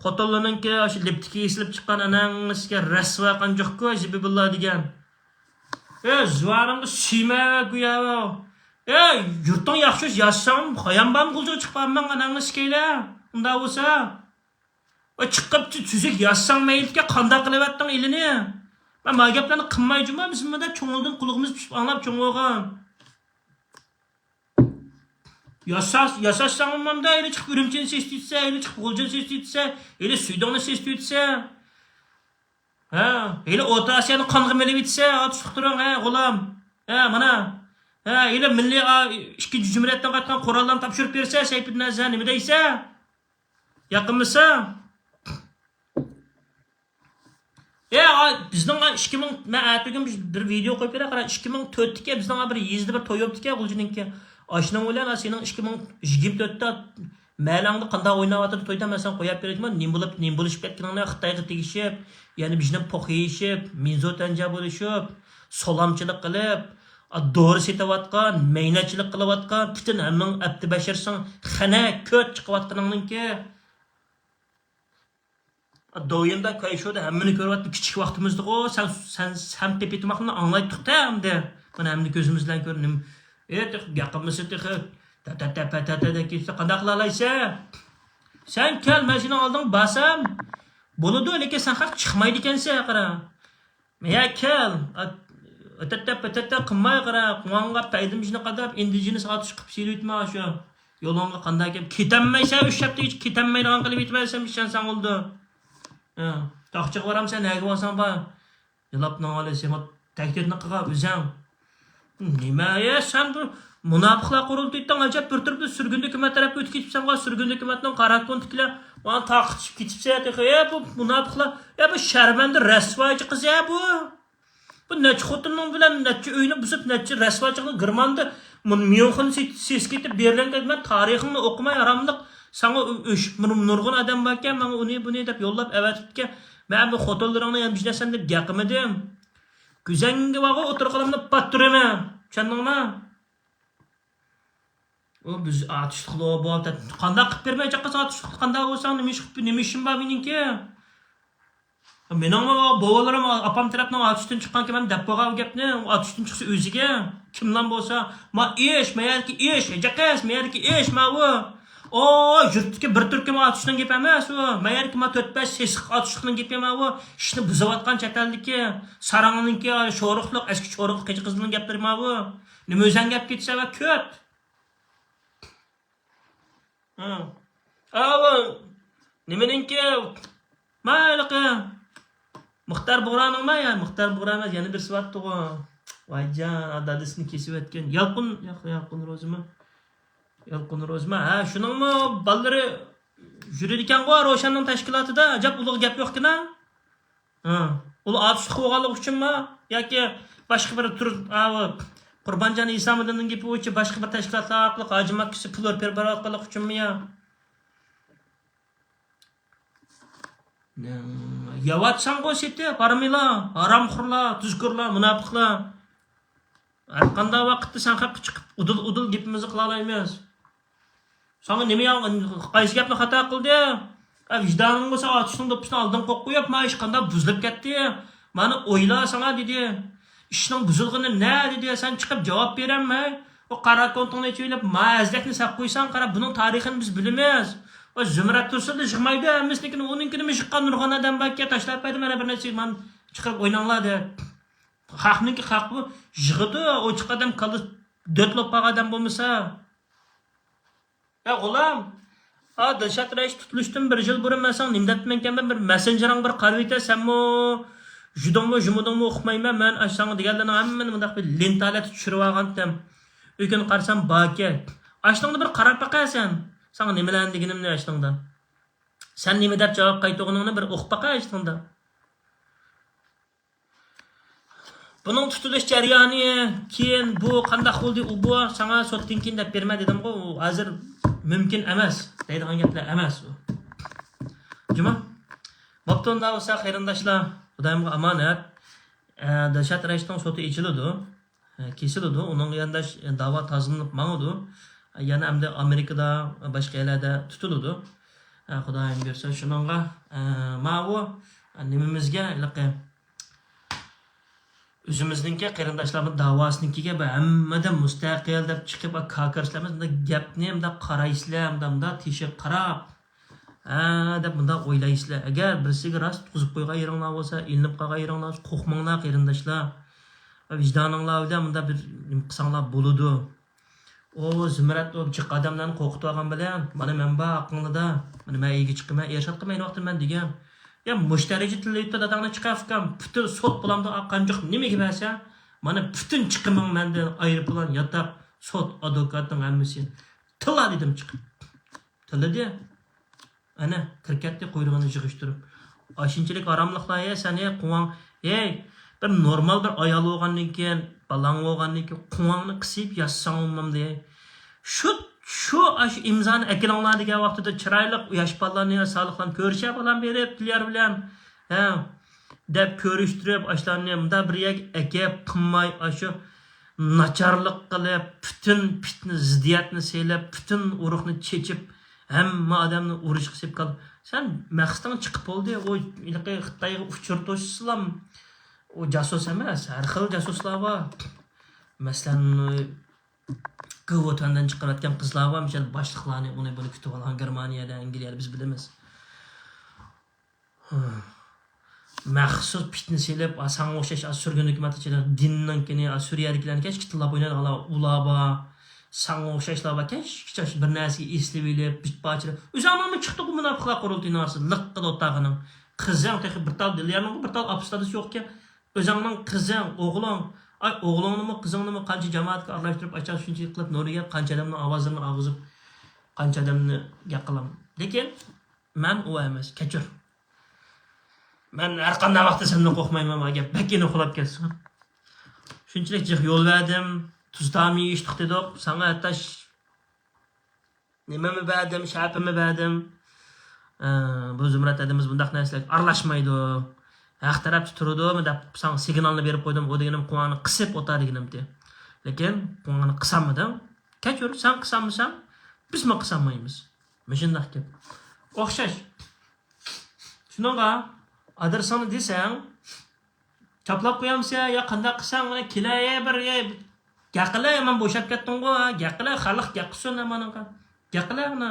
خوتۇنلىرىنىڭكى ئاشۇ لىپتىكى ئېسىلىپ چىققان ئاناڭ سىزگە رەسۋا قانجۇق گوي، زىبىبىللا دېگەن. ئە، زۇۋانىڭغا سۈيمە گويا. ئە، يۇرتۇڭ ياخشى ياشىساڭ، خايام بام غۇلجىغا چىقىپ بارماڭ ئاناڭنى سىكەيلە. ئۇنداق بولسا. ۋە چىقىپ تۈ-، تۈزۈك يازساڭ مەيلىكەن، قانداق قىلىۋەتتىڭ ئىلىنى؟ مەن ما گەپلەرنى قىلماي جۇمۇ، بىز مۇندا چوڭۇلدىن قۇلىقىمىز پىشىپ ئاڭلاپ چوڭ بولغان. ياساش، ياساشساڭ مۇندا ئىلى چىقىپ ئۈرۈمچىنى سېسىتىۋېتىسە، ئىلى چىقىپ غۇلجىنى سېسىتىۋېتىسە، ئىلى سۈيدۈڭنى سېسىتىۋېتىسە. ھە، ئىلى ئوتاسىيانى قانغا مېلىۋېتىسە، ئاتۇشلۇق تۇرۇڭ، ھە، غۇلام. ھە، مانا. ھە، ئىلى مىللىي، ئا، ئىككىنچى جۇمھۇرىيەتتىن قايتقان قوراللارنى تاپشۇرۇپ بېرىسە، سەيپىدىن ئەزە نېمە دەيسە؟ ياقمىسا؟ ئە، ئا، بىزنىڭ ئىككى مىڭ، مەن ئەتىگۈن بىر، بىر ۋىدېئو قويۇپ بېرەي، قارا، ئىككى مىڭ تۆتتىكى بىزنىڭ بىر يېزىدا بىر توي بوپتىكەن، غۇلجىنىڭكى. ئاشۇنىڭ بىلەن سېنىڭ ئىككى مىڭ يىگىرمە تۆتتە مەلەڭدە قانداق ئويناۋاتىدۇ تويدا، مەن ساڭا قويۇپ بېرەيچۇ، نېمە بولۇپ، نېمە بولۇشۇپ كەتكىنىڭنى، خىتايغا تېگىشىپ، يەنە بىزنىڭ پوخ يېيىشىپ، مىنزۇ تەنجا بولۇشۇپ، سولامچىلىق قىلىپ، دورا سېتىۋاتقان، مەينەتچىلىك قىلىۋاتقان، پۈتۈن ھەممىڭ ئەپتى بەشىرسىڭ، خەنە كۆت چىقىۋاتقىنىڭنىڭكى. دويىندا كايشودا ھەممىنى كۆرۈۋاتتى، كىچىك ۋاقتىمىزدىغۇ، سەن، سەن، سەن تېپىتماقنى ئاڭلايتتۇق-تە ئەمدى. مانا ئەمدى كۆزىمىز بىلەن كۆردى. نېمە، ئە، تېخى گەپ قىلمىسا تېخى، تەتەتەپەتەتە دەپ كېتسە قانداق قىلالايسەن؟ سەن كەل، مەن سېنىڭ ئالدىڭغا بارسام بولىدۇ، لېكىن سەن خەق چىقمايدىكەنسەن، قارا. يا كەل، ئەتەتتە پەتەتتە قىلماي قارا، قۇڭاڭغا پەيدىمىشنى قاداپ، ئىندىجېنىس ئاتۇش قىلىپ سېلىۋېتىمەن شۇ. يولۇڭغا قانداق گەپ، كېتەلمەيسەن، ئۈچ ھەپتىگىچە كېتەلمەيدىغان قىلىۋېتىمەن دېسەم، ئىشەنسەڭ بولىدۇ. ھە، تاخچىغا بارامسەن، نەگە بارساڭ بار. يالاپنىڭ ئالىسى، تەھدىتنى قىلغان ئۆزەڭ. نېمە، ئە، سەن بۇ مۇناپىقلار قۇرۇلتىيىدىڭ، ئەجەب بىر تۈركۈم سۈرگۈن ھۆكۈمەت تەرەپكە ئۆتۈپ كېتىپسەنغۇ، سۈرگۈن ھۆكۈمەتنىڭ قاراتونتىكىلەر ماڭا تارقىتىشىپ كېتىپسەن تېخى. ئە، بۇ مۇناپىقلار، ئە، بۇ شەرمەندە رەسۋايچى قىز، ئە، بۇ. بۇ نەچچە خوتۇننىڭ بىلەن نەچچە ئۆينى بۇزۇپ، نەچچە رەسۋاچىلىقنى گېرماندا مۇ-، ميۇنخېن سېتىپ، سېسىپ كېتىپ، بېرلىنگە كەتمەن، تارىخىڭنى ئوقۇماي، ھاراملىق. ساڭا ئۆ-، ئۆش-، نۇر-، نۇرغۇن ئادەم باركەن، ماڭا ئۇنى، بۇنى دەپ يوللاپ ئەۋەتىپتىكەن. مەن بۇ خوتۇنلىرىڭنى يەنە بىر نەرسەم دەپ گەپ قىلمىدىم. كۆزەڭگە بارغۇ، ئوتتۇرا قالامدا پاتتۇرىمەن. چۈشەندىڭمۇ؟ ئۇ بىز ئاتۇشلۇقلۇ بولۇپ، قانداق قىلىپ بېرىمەن، چاققىسى ئاتۇشلۇق قانداق بولساڭ، نېمە ئىش قىلىپ، نېمە ئىشىم بار مېنىڭكى؟ مېنىڭمۇ بوۋىلىرىم ئاپام تەرەپنىڭ ئاتۇشتىن چىققانكەن، مەن دەپ بولغان گەپنى، ئاتۇشتىن چىقسا ئۆزىگە. كىملام بولسا، ما ئىش، ما يەردىكى ئىش، جاقاس، ما يەردىكى ئىش، ماۋۇ. ئو، يۇرتتىكى بىر تۈركۈم ئاتۇشنىڭ گېپى ئەمەس ئۇ. ما يەردىكى ما تۆت بەش سېسىق ئاتۇشلۇقنىڭ گېپى ماۋۇ. ئىشنى بۇزۇۋاتقان چەت ئەلدىكى، ساراڭنىڭكى، شورۇقلۇق، ئەسكى شورۇقلۇق كېچە قىزلىرىنىڭ گەپلىرى ماۋۇ. نېمە ئۆزەڭ گەپ كېتىسەن ۋە كۆت. ھە. ئاۋۇ نېمىنىڭكى؟ ما ھېلىقى مۇختار بۇغرانىڭما يا؟ مۇختار بۇغرا ئەمەس، يەنە بىرسى بارتتىغۇ. ۋايجان، دادىسىنى كېسىۋەتكەن. يالقۇن، ياق، يالقۇن روزىما؟ يالقۇن روزىما؟ ھە، شۇنىڭمۇ بالىلىرى يۈرىدىكەنغۇ روشەننىڭ تەشكىلاتىدا. ئەجەب ئۇلۇغ گەپ يوقكىنا. ھە، ئۇلار ئاتۇشلۇق بولغانلىقى ئۈچۈنمۇ ياكى باشقا بىر تۈر، ئاۋۇ قۇربانجان ھېسامىدىننىڭ گېپى بويىچە باشقا بىر تەشكىلاتلار ئارقىلىق ھاجى ماككىسى پۇل بېرىپ بېرىۋاتقانلىقى ئۈچۈنمۇ يا؟ يەۋاتساڭغۇ سېتىپ، ھارامىلار، ھارامخورلار، تۇزكورلار، مۇناپىقلار. ھەرقانداق ۋاقىتتا سەن خەققە چىقىپ ئۇدۇل-ئۇدۇل گېپىمىزنى قىلالايمىز. ساڭا نېمە يا-، قايسى گەپنى خاتا قىلدى؟ ئە، ۋىجدانىڭ بولسا ئاتۇشنىڭ دوپپىسىنى ئالدىڭ قويۇپ قويۇپ، ما ئىش قانداق بۇزۇلۇپ كەتتى؟ مانا ئويلا ساڭا دېدى. ئىشنىڭ بۇزۇلغىنى نە دېدى، سەن چىقىپ جاۋاب بېرەلمەي، ئۇ قارا كونتۇڭنى ئېچىۋېلىپ، ما ھەزلەكنى ساپ قويساڭ، قارا، بۇنىڭ تارىخىنى بىز بىلىمىز. ئۇ زۇمرەت تۇرسۇنلا يىغمايدۇ، ھەممىسىنىڭكىنى، ئۇنىڭكىنىمۇ يىغقان نۇرغۇن ئادەم باركەن، تاشلاپ بەردىم، مانا بىر نەچچە، مانا چىقىرىپ ئويناڭلار دەپ. خەقنىڭكى خەق بۇ، يىغىدۇ، ئوچۇق ئادەم كاللىسى دۆت بولۇپ قالغان ئادەم بولمىسا. يا غۇلام، ئا، دىلشات رەئىس تۇتۇلۇشتىن بىر يىل بۇرۇن مەن ساڭا نېمە دەپتىمەنكەن، بىر مەسسېنجېرىڭ بىر قارىۋېتە، سەنمۇ يۈدۈڭمۇ، يۈمىدىڭمۇ ئۇقمايمەن، مەن ئاشۇ ساڭا دېگەنلەرنىڭ ھەممىنى مۇنداق بىر لېنتالەتتە چۈشۈرۈۋالغانتىم. ئۆيكۈن قارىسام باركەن. ئاشۇنىڭدا بىر قاراپ باقە سەن. ساڭا نېمىلەرنى دېگىنىمنى ئاشۇنىڭدا. سەن نېمە دەپ جاۋاب قايتۇرغىنىڭنى بىر ئوقۇپ باقە ئاشۇنىڭدا. بۇنىڭ تۇتۇلۇش جەريانى، كېيىن بۇ قانداق بولدى، ئۇ بۇ ساڭا سوتتىن كېيىن دەپ بېرىمەن دېدىمغۇ، ئۇ ھازىر مۇمكىن ئەمەس دەيدىغان گەپلەر ئەمەس ئۇ. جۇمۇ؟ بوپتۇ، ئۇنداق بولسا قېرىنداشلار، خۇدايىمغا ئامانەت. ئە، دىلشات رەشىتنىڭ سوتى ئېچىلىدۇ، ئە، كېسىلىدۇ، ئۇنىڭغا يانداش، ئە، داۋا تازىلىنىپ ماڭىدۇ. يەنە ئەمدى ئامېرىكىدا، باشقا يەرلەردە تۇتۇلىدۇ. ئە، خۇدايىم بۇيرۇسا شۇنىڭغا، ئە، ماۋۇ، ئە، نېمىمىزگە ھېلىقى ئۆزىمىزنىڭكى قېرىنداشلارنىڭ داۋاسىنىڭكىگە بىر ھەممىدىن مۇستەقىل دەپ چىقىپ، كاكىرىسىلەر ئەمەس، مۇنداق گەپنى مۇنداق قارايسىلەر، مۇنداق، مۇنداق تېشىغا قاراپ، ھە، دەپ مۇنداق ئويلايسىلەر. ئەگەر بىرسىگە راست تۇتقۇزۇپ قويغان يېرىڭلار بولسا، ئېلىنىپ قالغان يېرىڭلار بولسا، قورقماڭلار قېرىنداشلار. ۋىجدانىڭلار بىلەن مۇنداق بىر نېمە قىلساڭلار بولىدۇ. ئۇ زۇمرەت ئۇ جىق ئادەملەرنى قورقۇتۇۋالغان بىلەن، مانا مەن بار ھەققىڭلىدا، مانا مەن ئۆيگە چىقىمەن، ئېرشاد قىلمايدۇ ۋاقتىدا مەن دېگەن. يا مۇشۇ دەرىجە تىللىۋېتىپتۇ داداڭنى چىقار ئۇكام، پۈتۈن سوت بولامدۇ، قانچۇق نېمىگە بەرسە، مانا پۈتۈن چىقىمىڭ مەندىن، ئايروپىلان، ياتاق، سوت، ئادۋوكاتنىڭ ھەممىسى. تىللا دېدىم چىقىپ. تىللىدى. ئەنە، كىرىپ كەتتى، قۇيرۇقىنى يىغىشتۇرۇپ. ئاشۇنچىلىك ھاراملىقلار، ھەي، سەن، ھەي، قۇۋاڭ، ھەي، بىر نورمال بىر ئايال بولغاندىن كېيىن، بالاڭ بولغاندىن كېيىن، قۇۋاڭنى قىسىپ ياتساڭ بولمامدۇ، ھەي؟ شۇ، شۇ، ئاشۇ ئىمزانى ئەكېلىڭلار دېگەن ۋاقتىدا چىرايلىق ياش بالىلارنى، سالىقلارنى كۆرۈشە بالام بېرىپ، دىليار بىلەن، ھە، دەپ كۆرۈشتۈرۈپ، ئاشۇلارنى مۇنداق بىر يەرگە ئەكىپ، قىلماي، ئاشۇ ناچارلىق قىلىپ، پۈتۈن پىتنە، زىددىيەتنى سېلىپ، پۈتۈن ئۇرۇقنى چېچىپ، ھەممە ئادەمنى ئۇرۇشقا سېلىپ قالدى. سەن مەقسىتىڭ چىقىپ بولدى. ئۇ ھېلىقى خىتايغا ئۇچۇر توشسىلام، ئۇ جاسۇس ئەمەس، ھەر خىل جاسۇسلار بار. مەسىلەن، گوۋۇتەندىن چىقىرىۋەتكەن قىزلار بار، مىشەل باشلىقلارنى، ئۇنى بۇنى كۈتۈۋالغان گېرمانىيەدە، ئەنگلىيەدە بىز بىلىمىز. مەخسۇس پىتنە سېلىپ، ساڭا ئوخشاش سۈرگۈن ھۆكۈمەت ئىچىدە دىننىڭكىنى، سۈرىيەدىكىلەرنى كەچكە تىللاپ ئوينايدىغانلار ئۇلار بار. ساڭا ئوخشاشلار بار، كەچكىچە بىر نەرسىگە ئېسىلىۋېلىپ، بىت پارچىلاپ. ئۆزۈڭنىڭمۇ چىقتىغۇ مۇناپىقلار قۇرۇلتىيىنىڭ ئارىسىدا لىققىدە ئولتۇرغىنىڭ. قىزىڭ تېخى بىر تال، دىليارنىڭ بىر تال ئاپا-ئۇستازى يوقكەن. ئۆزۈڭنىڭ قىزىڭ، ئوغلۇڭ، ئاي، ئوغلۇڭنىمۇ، قىزىڭنىمۇ قانچە جامائەتكە ئارىلاشتۇرۇپ، ئاشۇ شۇنچىلىك قىلىپ نورۋېگىيەدە قانچە ئادەمنىڭ ئاۋازلىرىنى ئالغۇزۇپ، قانچە ئادەمنى گەپ قىلام. لېكىن مەن ئۇ ئەمەس، كەچۈر. مەن ھەر قانداق ۋاقىتتا سەندىن قورقمايمەن، مانا گەپ بەك ئېنىق ئۇخلاپ كەتسۇن. شۇنچىلىك جىق يول بەردىم، تۇز تامى ئىچتۇق دېدۇق، ساڭا ھەتتا ش-، نېمىمۇ بەردىم، شەپىمۇ بەردىم. ئە، بۇ زۇمرەت ھەدىمىز بۇنداق نەرسىلەرگە ئارىلاشمايدۇ. ھەق تەرەپتە تۇرىدۇ دەپ ساڭا سىگنالنى بېرىپ قويدۇم، ئۇ دېگىنىم قۇۋاڭنى قىسىپ ئوتار دېگىنىمتى. لېكىن قۇۋاڭنى قىسالمىدىڭ. كەچۈر، سەن قىسالمىساڭ، بىزمۇ قىسالمايمىز. مۇشۇنداق گەپ. ئوخشاش. شۇنىڭغا ئادرېسىڭنى دېسەڭ، چاپلاپ قويامسەن يا قانداق قىلساڭ، مانا كېلە، يا بىر، يا گەقىلە، مەن بوشاپ كەتتىمغۇ، ھە، گەقىلە، خەلق گەقسۇن، مانا. گەقىلە، مانا.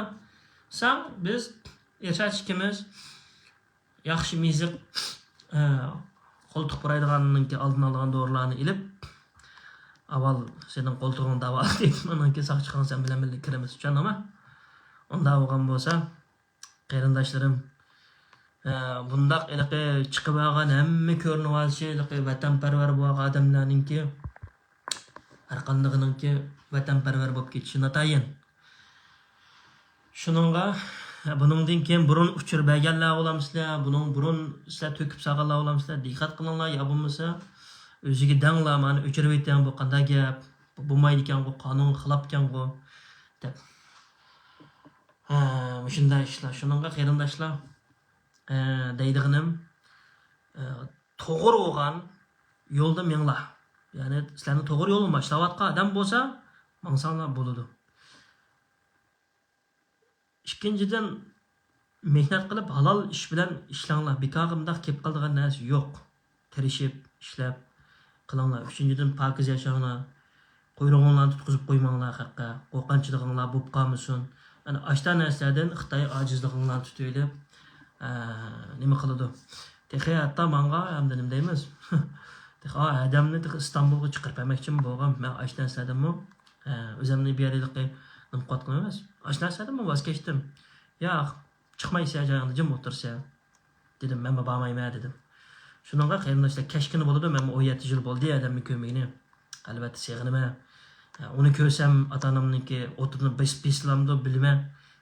ساڭ، بىز، ئېرشاد ئىككىمىز ياخشى مېزىق، ئە، قولتۇق پۇرايدىغاننىڭكى ئالدىنى ئالىدىغان دورىلارنى ئېلىپ، ئاۋۋال سېنىڭ قولتۇقۇڭنى داۋالاپ، ئاندىن كېيىن ساقچى قىلغان سەن بىلەن بىللە كىرىمىز، چۈشەندىڭمۇ؟ ئۇنداق بولغان بولسا، قېرىنداشلىرىم، ئە، بۇنداق ھېلىقى چىقىۋالغان ھەممە كۆرۈنۈۋالىشى، ھېلىقى ۋەتەنپەرۋەر بولغان ئادەملەرنىڭكى، ھەر قاندىقىنىڭكى ۋەتەنپەرۋەر بولۇپ كېتىشى ناتايىن. شۇنىڭغا، بۇنىڭدىن كېيىن بۇرۇن ئۇچۇر بەرگەنلەر بولامسىلەر، بۇنىڭ بۇرۇن سىلەر تۆكۈپ سالغانلار بولامسىلەر، دىققەت قىلىڭلار، يا بولمىسا ئۆزىگە دەڭلار، مانا ئۆچۈرۈۋېتىڭ، بۇ قانداق گەپ، بۇ بولمايدىكەنغۇ، قانۇنغا خىلاپكەنغۇ، دەپ. ھە، مۇشۇنداق ئىشلار. شۇنىڭغا قېرىنداشلار، ئە، دەيدىغىنىم، ئە، توغرا بولغان يولدا مېڭىڭلار. يەنى سىلەرنى توغرا يولغا باشلاۋاتقان ئادەم بولسا، ماڭساڭلار بولىدۇ. ئىككىنچىدىن، مېھنەت قىلىپ، ھالال ئىش بىلەن ئىشلەڭلار. بىكارغا مۇنداق كېلىپ قالىدىغان نەرسە يوق. تىرىشىپ، ئىشلەپ قىلىڭلار. ئۈچىنچىدىن، پاكىز ياشاڭلار. قۇيرۇقۇڭلارنى تۇتقۇزۇپ قويماڭلار خەققە. قورقۇنچىلىقىڭلار بولۇپ قالمىسۇن. ئەنە ئاشتا نەرسىلەردىن خىتاي ئاجىزلىقىڭلارنى تۇتۇۋېلىپ، ئە، نېمە قىلىدۇ؟ تېخى ھەتتا ماڭا ئەمدى نېمە دەيمىز؟ تېخى، ئا، ھەدەمنى تېخى ئىستانبۇلغا چىقىرىپ بەرمەكچىمۇ بولغان. مەن ئاشۇ نەرسىلەردىنمۇ، ئە، ئۆزۈمنى بىر يەرلىكى نېمە قىلىۋاتقىنىم ئەمەس. ئاشۇ نەرسىلەردىنمۇ ۋاز كەچتىم. ياق، چىقمايسەن، جايىڭدا جىم ئولتۇرىسەن. دېدىم، مەنمۇ بارمايمەن دېدىم. شۇنىڭغا قېرىنداشلار، كەچكىنە بولىدۇ، مەنمۇ ئون يەتتە يىل بولدى ئادەمنى كۆرمىگىنى. ئەلۋەتتە سېغىنىمەن. ئۇنى كۆرسەم، ئاتا-ئانامنىڭكى ئوتىدىن بېسىپ بېسىلامدۇ بىلمەن.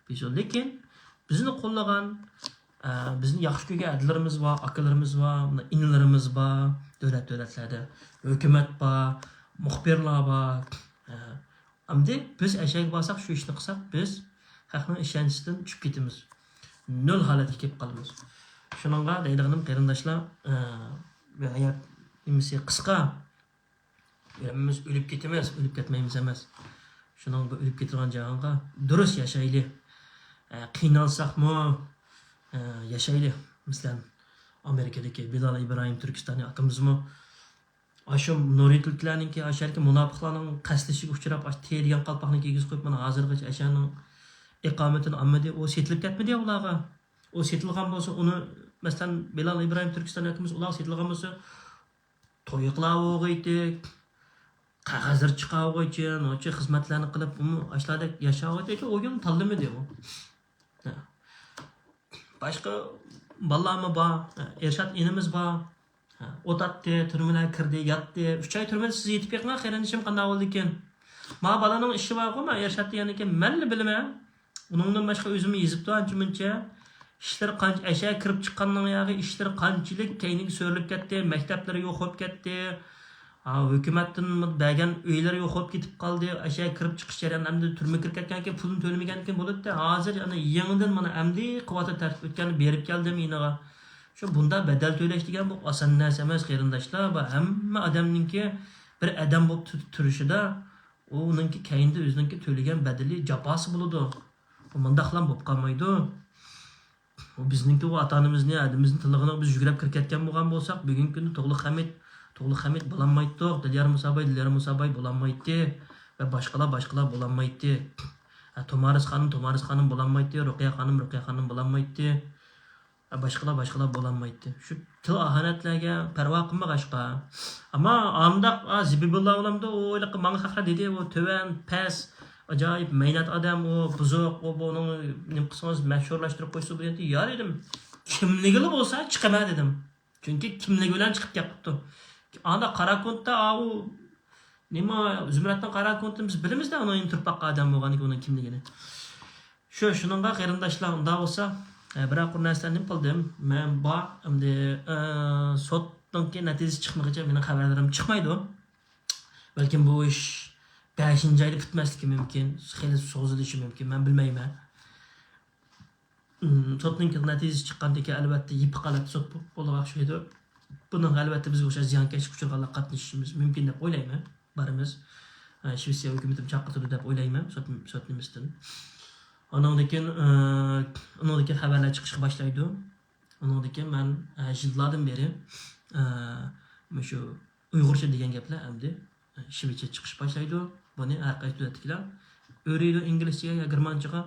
بېسىلىدۇ. لېكىن بىزنى قوللىغان، ئە، بىزنى ياخشى كۆرگەن ھەدىلىرىمىز بار، ئاكىلىرىمىز بار، مۇنداق ئىنىلىرىمىز بار، دۆلەت-دۆلەتلەردە ھۆكۈمەت بار، مۇخبىرلار بار. ئە، ئەمدى بىز ئەشەگە بارساق، شۇ ئىشنى قىلساق، بىز خەقنىڭ ئىشەنچىسىدىن چۈشۈپ كېتىمىز. نۆل ھالەتكە كېلىپ قالىمىز. شۇنىڭغا دەيدىغىنىم، قېرىنداشلار، ئە، ھايات نېمىسى قىسقا. ھەممىمىز ئۆلۈپ كېتىمىز، ئۆلۈپ كەتمەيمىز ئەمەس. شۇنىڭ بۇ ئۆلۈپ كېتىدىغان جاھانغا دۇرۇس ياشايلى. ئە، قىينالساقمۇ، ئە، ياشايلى. مەسىلەن، ئامېرىكىدىكى بىلال ئىبراھىم تۈركىستانى ئاكىمىزمۇ ئاشۇ نورۋېگلىكلەرنىڭكى، ئاشۇ يەردىكى مۇناپىقلارنىڭ قەستلىشىگە ئۇچراپ، ئاشۇ تېرىگەن قالپاقنى كىيگۈزۈپ قويۇپ، مانا ھازىرغىچە ئاشۇنىڭ ئىقامىتىنى ئالمىدى. ئۇ سېتىلىپ كەتمىدى ئۇلارغا. ئۇ سېتىلغان بولسا، ئۇنى، مەسىلەن، بىلال ئىبراھىم تۈركىستانى ئاكىمىز ئۇلارغا سېتىلغان بولسا، توي قىلاۋۇغىيتتى، قەغەزلىرى چىقاۋۇغىيتتى، نوچى خىزمەتلەرنى قىلىپ، ئۇمۇ ئاشۇلاردەك ياشاۋۇغىيتتى، لېكىن ئۇ يولنى تاللىمىدى ئۇ. ھە. باشقا بالىلارمۇ بار، ھە، ئېرشات ئىنىمىز بار. ھە، ئوت ئاتتى، تۈرمىلەرگە كىردى، ياتتى. ئۈچ ئاي تۈرمىدە سىز يېتىپ بېقىڭا، قېرىندىشىم، قانداق بولىدىكىن. ما بالىنىڭ ئىشى بارغۇ، ما ئېرشات دېگەننىكىن، مەنلا بىلىمەن. ئۇنىڭدىن باشقا ئۆزىمۇ يېزىپتۇ ئانچە مۇنچە. ئىشلىرى قانچە، ئەشە كىرىپ چىققاننىڭ ياغى ئىشلىرى قانچىلىك كەينىگە سۆرىلىپ كەتتى، مەكتەپلىرى يوق بولۇپ كەتتى. ھا، ھۆكۈمەتتىن بەرگەن ئۆيلىرى يوق بولۇپ كېتىپ قالدى. ئەشە كىرىپ چىقىش جەريانى ئەمدى تۈرمىگە كىرىپ كەتكەنكىن، پۇلنى تۆلىمىگەنكىن بولاتتى. ھازىر يەنە يېڭىدىن مانا ئەمدى قۇۋۋەتلىك تەرتىپ ئۆتكەندە بېرىپ كەلدىم يېنىغا. شۇ بۇنداق بەدەل تۆلەش دېگەن بۇ ئاسان نەرسە ئەمەس، قېرىنداشلار. بۇ ھەممە ئادەمنىڭكى بىر ئادەم بولۇپ تۇ-، تۇرۇشىدا ئۇنىڭكى كەينىدە ئۆزىنىڭكى تۆلىگەن بەدىلى، جاپاسى بولىدۇ. ئۇ مۇنداقلا بولۇپ قالمايدۇ. ئۇ بىزنىڭكى ئۇ ئاتا-ئانىمىزنى، ھەدىمىزنى تىللىغىنىغا بىز يۈگرەپ كىرىپ كەتكەن بولغان بولساق، بۈگۈنكى كۈندە تۇغلۇق خەمىت، تۇغلۇق خەمىت بولالمايتتۇق. دىليار مۇساباي، دىليار مۇساباي بولالمايتتى. ۋە باشقىلار، باشقىلار بولالمايتتى. ھە، تومارىس خانىم، تومارىس خانىم بولالمايتتى. رۇقىيە خانىم، رۇقىيە خانىم بولالمايتتى. ھە، باشقىلار، باشقىلار بولالمايتتى. شۇ تىل ئاھانەتلەرگە پەرۋا قىلمىغاچقا. ئەمما ئانداق، ئا، زىبىبۇللا بولامدۇ؟ ئۇ ھېلىقى ماڭا خەقلەر دېدى، ئۇ تۆۋەن، پەس، ئاجايىپ مەينەت ئادەم، ئۇ بۇزۇق، ئۇ بۇنىڭ نېمە قىلسىڭىز مەشھۇرلاشتۇرۇپ قويسىڭىز بولىدۇ. يا دېدىم، كىملىكىلا بولسا چىقىمەن دېدىم. چۈنكى كىملىكى بىلەن چىقىپ كەپتۇ. ئانداق قاراكۇنتا، ئاۋۇ نېمە، زۇمرەتنىڭ قاراكۇنتىنى بىز بىلىمىزدە، ئۇنىڭ يەنە تۇرپاققا ئادەم بولغاندىكىن ئۇنىڭ كىملىكىنى. شۇ، شۇنىڭغا قېرىنداشلار، ئۇنداق بولسا، ئە، بىرەر قۇر نەرسىلەرنى قىلدىم. مەن بار، ئەمدى، ئە، سوتنىڭكى نەتىجىسى چىقمىغىچە مېنىڭ خەۋەرلىرىم چىقمايدۇ. بەلكىم بۇ ئىش بەشىنچى ئايدا پۈتمەسلىكى مۇمكىن، خېلى سوزۇلۇشى مۇمكىن، مەن بىلمەيمەن. ئىم، سوتنىڭ نەتىجىسى چىققاندىن كېيىن، ئەلۋەتتە، يىپقا ئەلۋەتتە سوت بولغىلى ئوخشايدۇ. بۇنىڭغا، ئەلۋەتتە، بىزگە ئوخشاش زىيانكەشلىك ئۇچرىغانلار قاتنىشىشىمىز مۇمكىن دەپ ئويلايمەن. بارىمىز. ئە، شىۋېتسىيە ھۆكۈمىتىمۇ چاقىرتىدۇ دەپ ئويلايمەن، سوت، سوت نېمىسىدىن. ئانىڭدىن كېيىن، ئە، ئۇنىڭدىن كېيىن خەۋەرلەر چىقىشقا باشلايدۇ. ئۇنىڭدىن كېيىن مەن، ئە، يىللاردىن بېرى، ئە، مۇشۇ ئۇيغۇرچە دېگەن گەپلەر ئەمدى شىۋىچە چىقىشقا باشلايدۇ. بۇنى ھەر قايسى دۆلەتتىكىلەر ئۆرۈيدۇ ئىنگلىزچىگە يا گېرمانچىغا.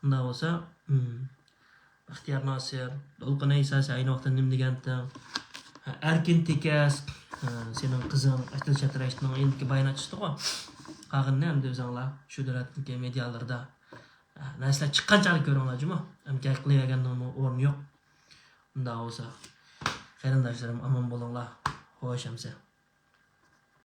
ئۇنداق بولسا، ئىم، بەختىيار ناسىر، دولقۇن ئەيسا، سەن ئەينى ۋاقىتتا نېمە دېگەنتىڭ؟ ئەركىن تېكەس، سېنىڭ قىزىڭ ئەتىل شەترەشنىڭ ئېلىدىكى باياناتچىسىدىغۇ. قالغىنىنى ئەمدى ئۆزۈڭلار شۇ دۆلەتنىڭكى مېدىيالىرىدا، نەرسىلەر چىققان چاغدا كۆرۈڭلار جۇمۇ. ئەمدى گەپ قىلىۋەرگەننىڭمۇ ئورنى يوق. ئۇنداق بولسا، قېرىنداشلىرىم، ئامان بولۇڭلار. خوش ئەمسە.